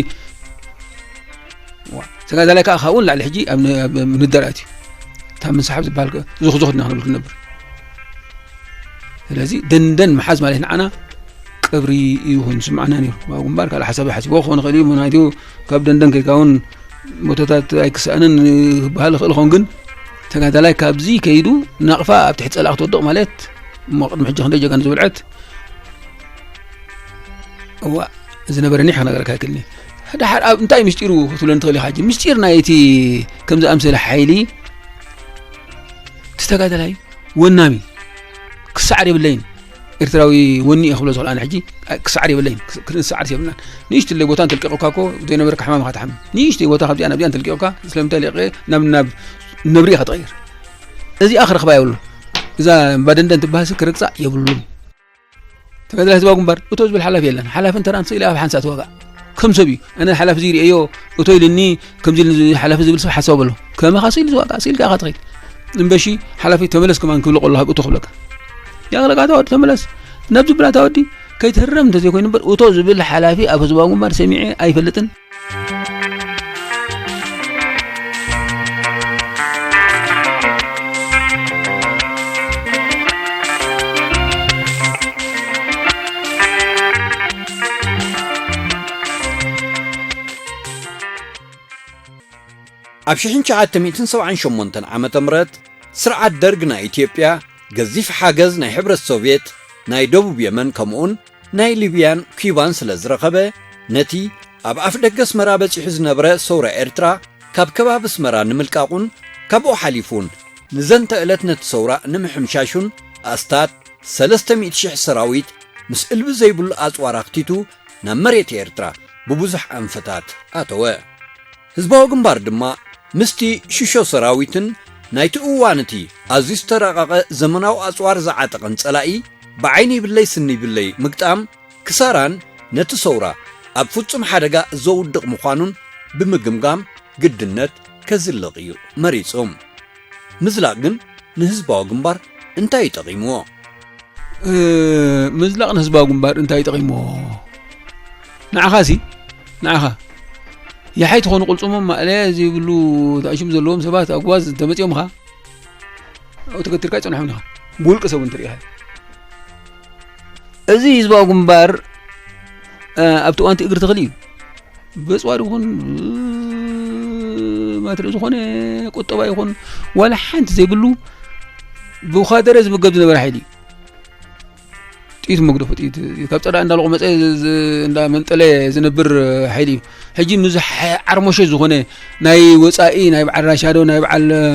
ዋ፣ ተጋዳላይ ከኣ ካብኡ ንላዕሊ ሕጂ ኣብ ን-፣ ኣብ ምንዳር ኣትዩ። እታ ምንስሓብ ዝበሃል ከ-፣ ዙኽ ዙኽ ኢና ክንብል ክንነብር። ስለዚ ደንደን ምሓዝ ማለት ንዓና ቀብሪ ይኹን ስምዓና ነይሩ። ኣብ ግንባር ካልእ ሓሳብ ሓሲብዎ ክኸውን ይኽእል እዩ። ምኽንያቱ ካብ ደንደን ከይድካ እውን ቦታታት ኣይክስኣንን ክበሃል ይኽእል ይኸውን፣ ግን ተጋዳላይ ካብዚ ከይዱ ናቕፋ ኣብ ትሕቲ ጸላኢ ክትወድቕ ማለት እሞ ቅድሚ ሕጂ ክንደይ ጀጋኑ ዝበልዐት እዋ፣ እዚ ነበረኒ ክነግረካ ኣይክእልን እየ። ደሓር ኣብ እንታይ ምስጢሩ ክትብለኒ ትኽእል ኢኻ። ሕጂ ምስጢር ናይ እቲ ከምዚ ኣምሰለ ሓይሊ እቲ ተጋዳላይ ወናሚ ክሰዓር የብለይን። ኤርትራዊ ወኒ እየ ክብሎ ዝኽእል ኣነ ሕጂ ክሰዓር የብለይን። ክስ-፣ ክንሰዓርስ የብልናን። ንእሽተለይ ቦታ እንተልቂቑካ እኮ ዘይነበርካ ሕማም ኢኻ ትሓምም። ንእሽተይ ቦታ ካብዚኣ ናብዚኣ እንተልቂቑካ ስለምንታይ ለቂቐ ናብ፣ ናብ ነብሪ ኢኻ ትቐይር። እዚኣ ክረኽባ የብሉ። እዛ ባደንደን ትበሃልሲ ክርግጻ የብሉን። ተጋዳላይ ህዝባዊ ግንባር እቶ ዝብል ሓላፊ የለን። ሓላፊን ተራን ስእሊ ኣብ ሓንሳእ ትዋጋእ። ከም ሰብ እዩ። ኣነ ሓላፊ እዚ ርእዮ እቶ ኢልኒ፣ ከምዚ ኢልኒ እዚ ሓላፊ ዝብል ሰብ ሓሳብ ኣሎ። ከማኻ ስእሊ ዝዋጋእ፣ ስእሊ ከኣ ትኸይድ። እምበሺ ሓላፊ ተመለስ ከማን ክብሎ ከሎ እቶ ክብለካ። ያቕለቃ እታ ወዲ ተመለስ። ናብ ዝብላ እታ ወዲ ከይትህረም እንተዘይኮይኑ እምበር እቶ ዝብል ሓላፊ ኣብ ህዝባዊ ግንባር ሰሚዐ ኣይፈልጥን። ኣብ ሽሕን ትሽዓተ ሚእትን ሰብዓን ሸሞንተን ዓመተ ምህረት ስርዓት ደርግ ናይ ኢትዮጵያ ገዚፍ ሓገዝ ናይ ሕብረት ሶቭየት፣ ናይ ደቡብ የመን ከምኡውን ናይ ሊብያን ኲባን ስለ ዝረኸበ፣ ነቲ ኣብ ኣፍ ደገ ኣስመራ በጺሑ ዝነበረ ሰውራ ኤርትራ ካብ ከባቢ ኣስመራ ንምልቃቑን ካብኡ ሓሊፉን ንዘንተ ዕለት ነቲ ሰውራ ንምሕምሻሹን ኣስታት ሰለስተ ሚእቲ ሽሕ ሰራዊት ምስ እልቢ ዘይብሉ ኣጽዋር ኣኽቲቱ ናብ መሬት ኤርትራ ብብዙሕ ኣንፈታት ኣተወ። ህዝባዊ ግንባር ድማ ምስቲ ሽሾ ሰራዊትን ናይቲ እዋን እቲ ኣዝዩ ዝተራቐቐ ዘመናዊ ኣጽዋር ዝዓጠቐን ጸላኢ ብዓይኒ ይብለይ ስኒ ይብለይ ምግጣም ክሳራን ነቲ ሰውራ ኣብ ፍጹም ሓደጋ ዘውድቕ ምዃኑን ብምግምጋም ግድነት ከዝልቕ እዩ መሪጹ። ምዝላቕ ግን ንህዝባዊ ግንባር እንታይ እዩ ጠቒምዎ? እ፣ ምዝላቕ ንህዝባዊ ግንባር እንታይ እዩ ጠቒምዎ? ንዓኻሲ፣ ንዓኻ። የሓይ ትኾኑ ቅልጽሞም ማእለያ ዘይብሉ ኣሽም ዘለዎም ሰባት ኣጓዝ እንተመጺኦምኻ፣ ኣብኡ ተገቲርካ ይጸንሖም ኢኻ። ብውልቂ ሰብ እውን ትርእኻ። እዚ ህዝባዊ ግንባር፣ እ፣ ኣብቲ እዋንቲ እግሪ ተኽሊ እዩ። በጽዋር ይኹን፣ እ፣ ማትሪያል ዝኾነ ቁጠባ ይኹን ዋላ ሓንቲ ዘይብሉ ብኻድረ ዝምገብ ዝነበረ ሓይሊ እዩ። ጥይት መግደፉ ጥይት ካብ ጸዳ እንዳለቑ መጸ ዝ-፣ ዝ-፣ እንዳመንጠለ ዝነብር ሓይሊ እዩ። ሕጂ ምስ ሓ-፣ ዓርሞሸ ዝኾነ ናይ ወጻኢ ናይ በዓል ራሻ ዶ ናይ በዓል፣ እ፣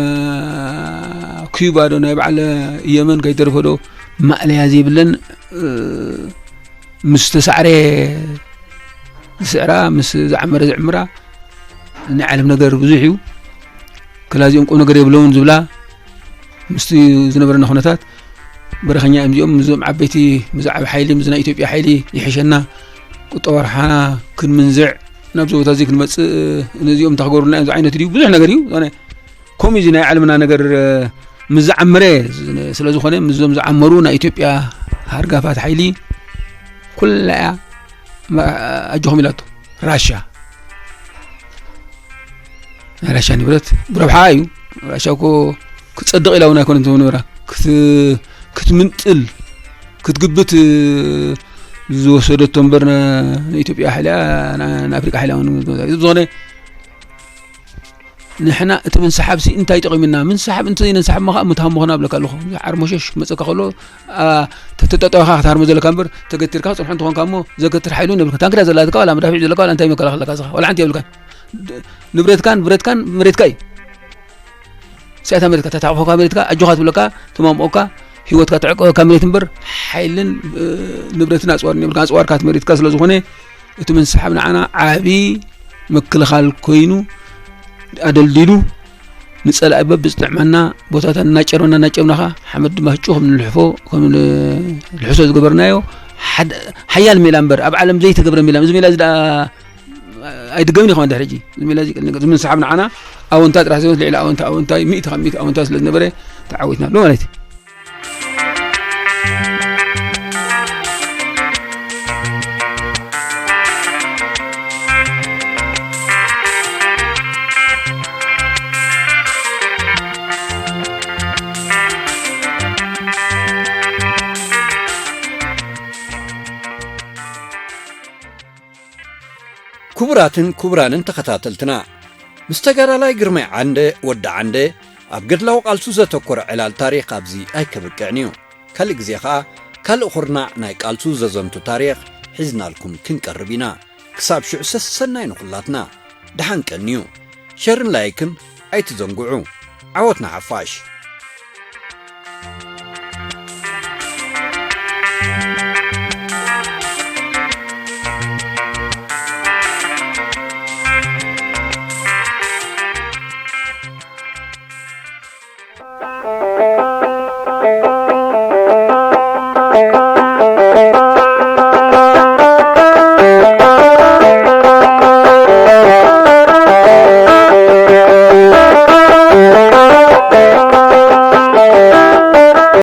ኪዩባ ዶ ናይ በዓል የመን ከይተርፎ ዶ ማእለያ ዘይብለን፣ እ፣ ምስ ተሳዕረ ዝስዕራ፣ ምስ ዝዓመረ ዝዕምራ፣ ናይ ዓለም ነገር ብዙሕ እዩ። ክላዚኦም ቁም ነገር የብለውን ዝብላ ምስቲ ዝነበረና ኩነታት በረኸኛ እዮም እዚኦም። ምስዞም ዓበይቲ፣ ምስ ዓብ ሓይሊ፣ ምስ ናይ ኢትዮጵያ ሓይሊ ይሕሸና፣ ቁጠባ ሓና ክንምንዝዕ፣ ናብዚ ቦታ እዚ ክንመጽእ፣ ነዚኦም እንታይ ክገብሩልና እዮም ዝዓይነት ድዩ? ብዙሕ ነገር እዩ። ዝኾነ ከምኡ እዚ ናይ ዓለምና ነገር ምስ ዝዓመረ ስለ ዝኾነ ምስዞም ዝዓመሩ ናይ ኢትዮጵያ ሃርጋፋት ሓይሊ ኩላ እያ ኣጆኹም ኢላቶ። ራሻ ናይ ራሻ ንብረት ብረብሓ እዩ። ራሻ እኮ ክጸድቕ ኢላ እውን ኣይኮነን ትህቦ ንብራ ክትምንጥል ክትግብት ዝወሰደቶ እምበር ንኢትዮጵያ ሓይላ ንኣፍሪቃ ሓይላ እውን ዝኾነ ንሕና እቲ ምንስሓብ ሲ እንታይ ጠቒምና? ምንስሓብ እንተ ዘይነንስሓብ ማ ከዓ ምትሃም ምኾና እብለካ ኣለኹ። ዓርሞሸሽ ክመፀካ ከሎ ተተጠጠወኻ ክትሃርሞ ዘለካ እምበር ተገቲርካ ክፅንሖ እንተኾንካ እሞ ዘገትር ሓይሉ እውን የብልካ። ታንክዳ ዘላትካ ዋላ መዳፊዕ ዘለካ ዋላ እንታይ መከላኸለካ ዝኻ ዋላ ሓንቲ የብልካ። ንብረትካን ብረትካን መሬትካ እዩ። ሲያታ መሬትካ ተታቕፎካ መሬትካ ኣጆኻ ትብለካ ትማምኦካ ህይወትካ ትዕቀበካ መሬት እምበር ሓይልን ንብረትን ኣፅዋርን የብልካ። ኣፅዋርካ መሬትካ ስለ ዝኾነ እቲ ምንስሓብ ንዓና ዓቢ ምክልኻል ኮይኑ ኣደልዲሉ ንጸላኢ በብዝጥዕመና ቦታታት እናጨርመና እናጨምናኻ ሓመድ ድማ ህጩ ከም ንልሕፎ ከም ልሕሶ ዝገበርናዮ ሓያል ሜላ እምበር ኣብ ዓለም ዘይተገብረ ሜላ እዚ ሜላ እዚ ደኣ ኣይድገምን ይኸውን ድሕሪ ሕጂ እዚ ሜላ እዚ ምንስሓብ ንዓና ኣወንታ ጥራሕ ዘይኮነስ ልዕሊ ኣወንታ ኣወንታ ሚእቲ ካብ ሚእቲ ኣወንታ ስለ ዝነበረ ተዓዊትና ኣሎ ማለት እዩ። ክቡራትን ክቡራንን ተኸታተልትና፣ ምስ ተጋዳላይ ግርማይ ዓንደ፣ ወዲ ዓንደ፣ ኣብ ገድላዊ ቃልሱ ዘተኮረ ዕላል ታሪኽ ኣብዚ ኣይከብቅዕን እዩ። ካልእ ግዜ ኸኣ ካልእ ኹርናዕ ናይ ቃልሱ ዘዘንቱ ታሪኽ ሒዝናልኩም ክንቀርብ ኢና። ክሳብ ሽዑ ሰሰናይ ንኹላትና። ደሓን ቀንዩ። ሸርን ላይክን ኣይትዘንግዑ። ዓወት ንሓፋሽ።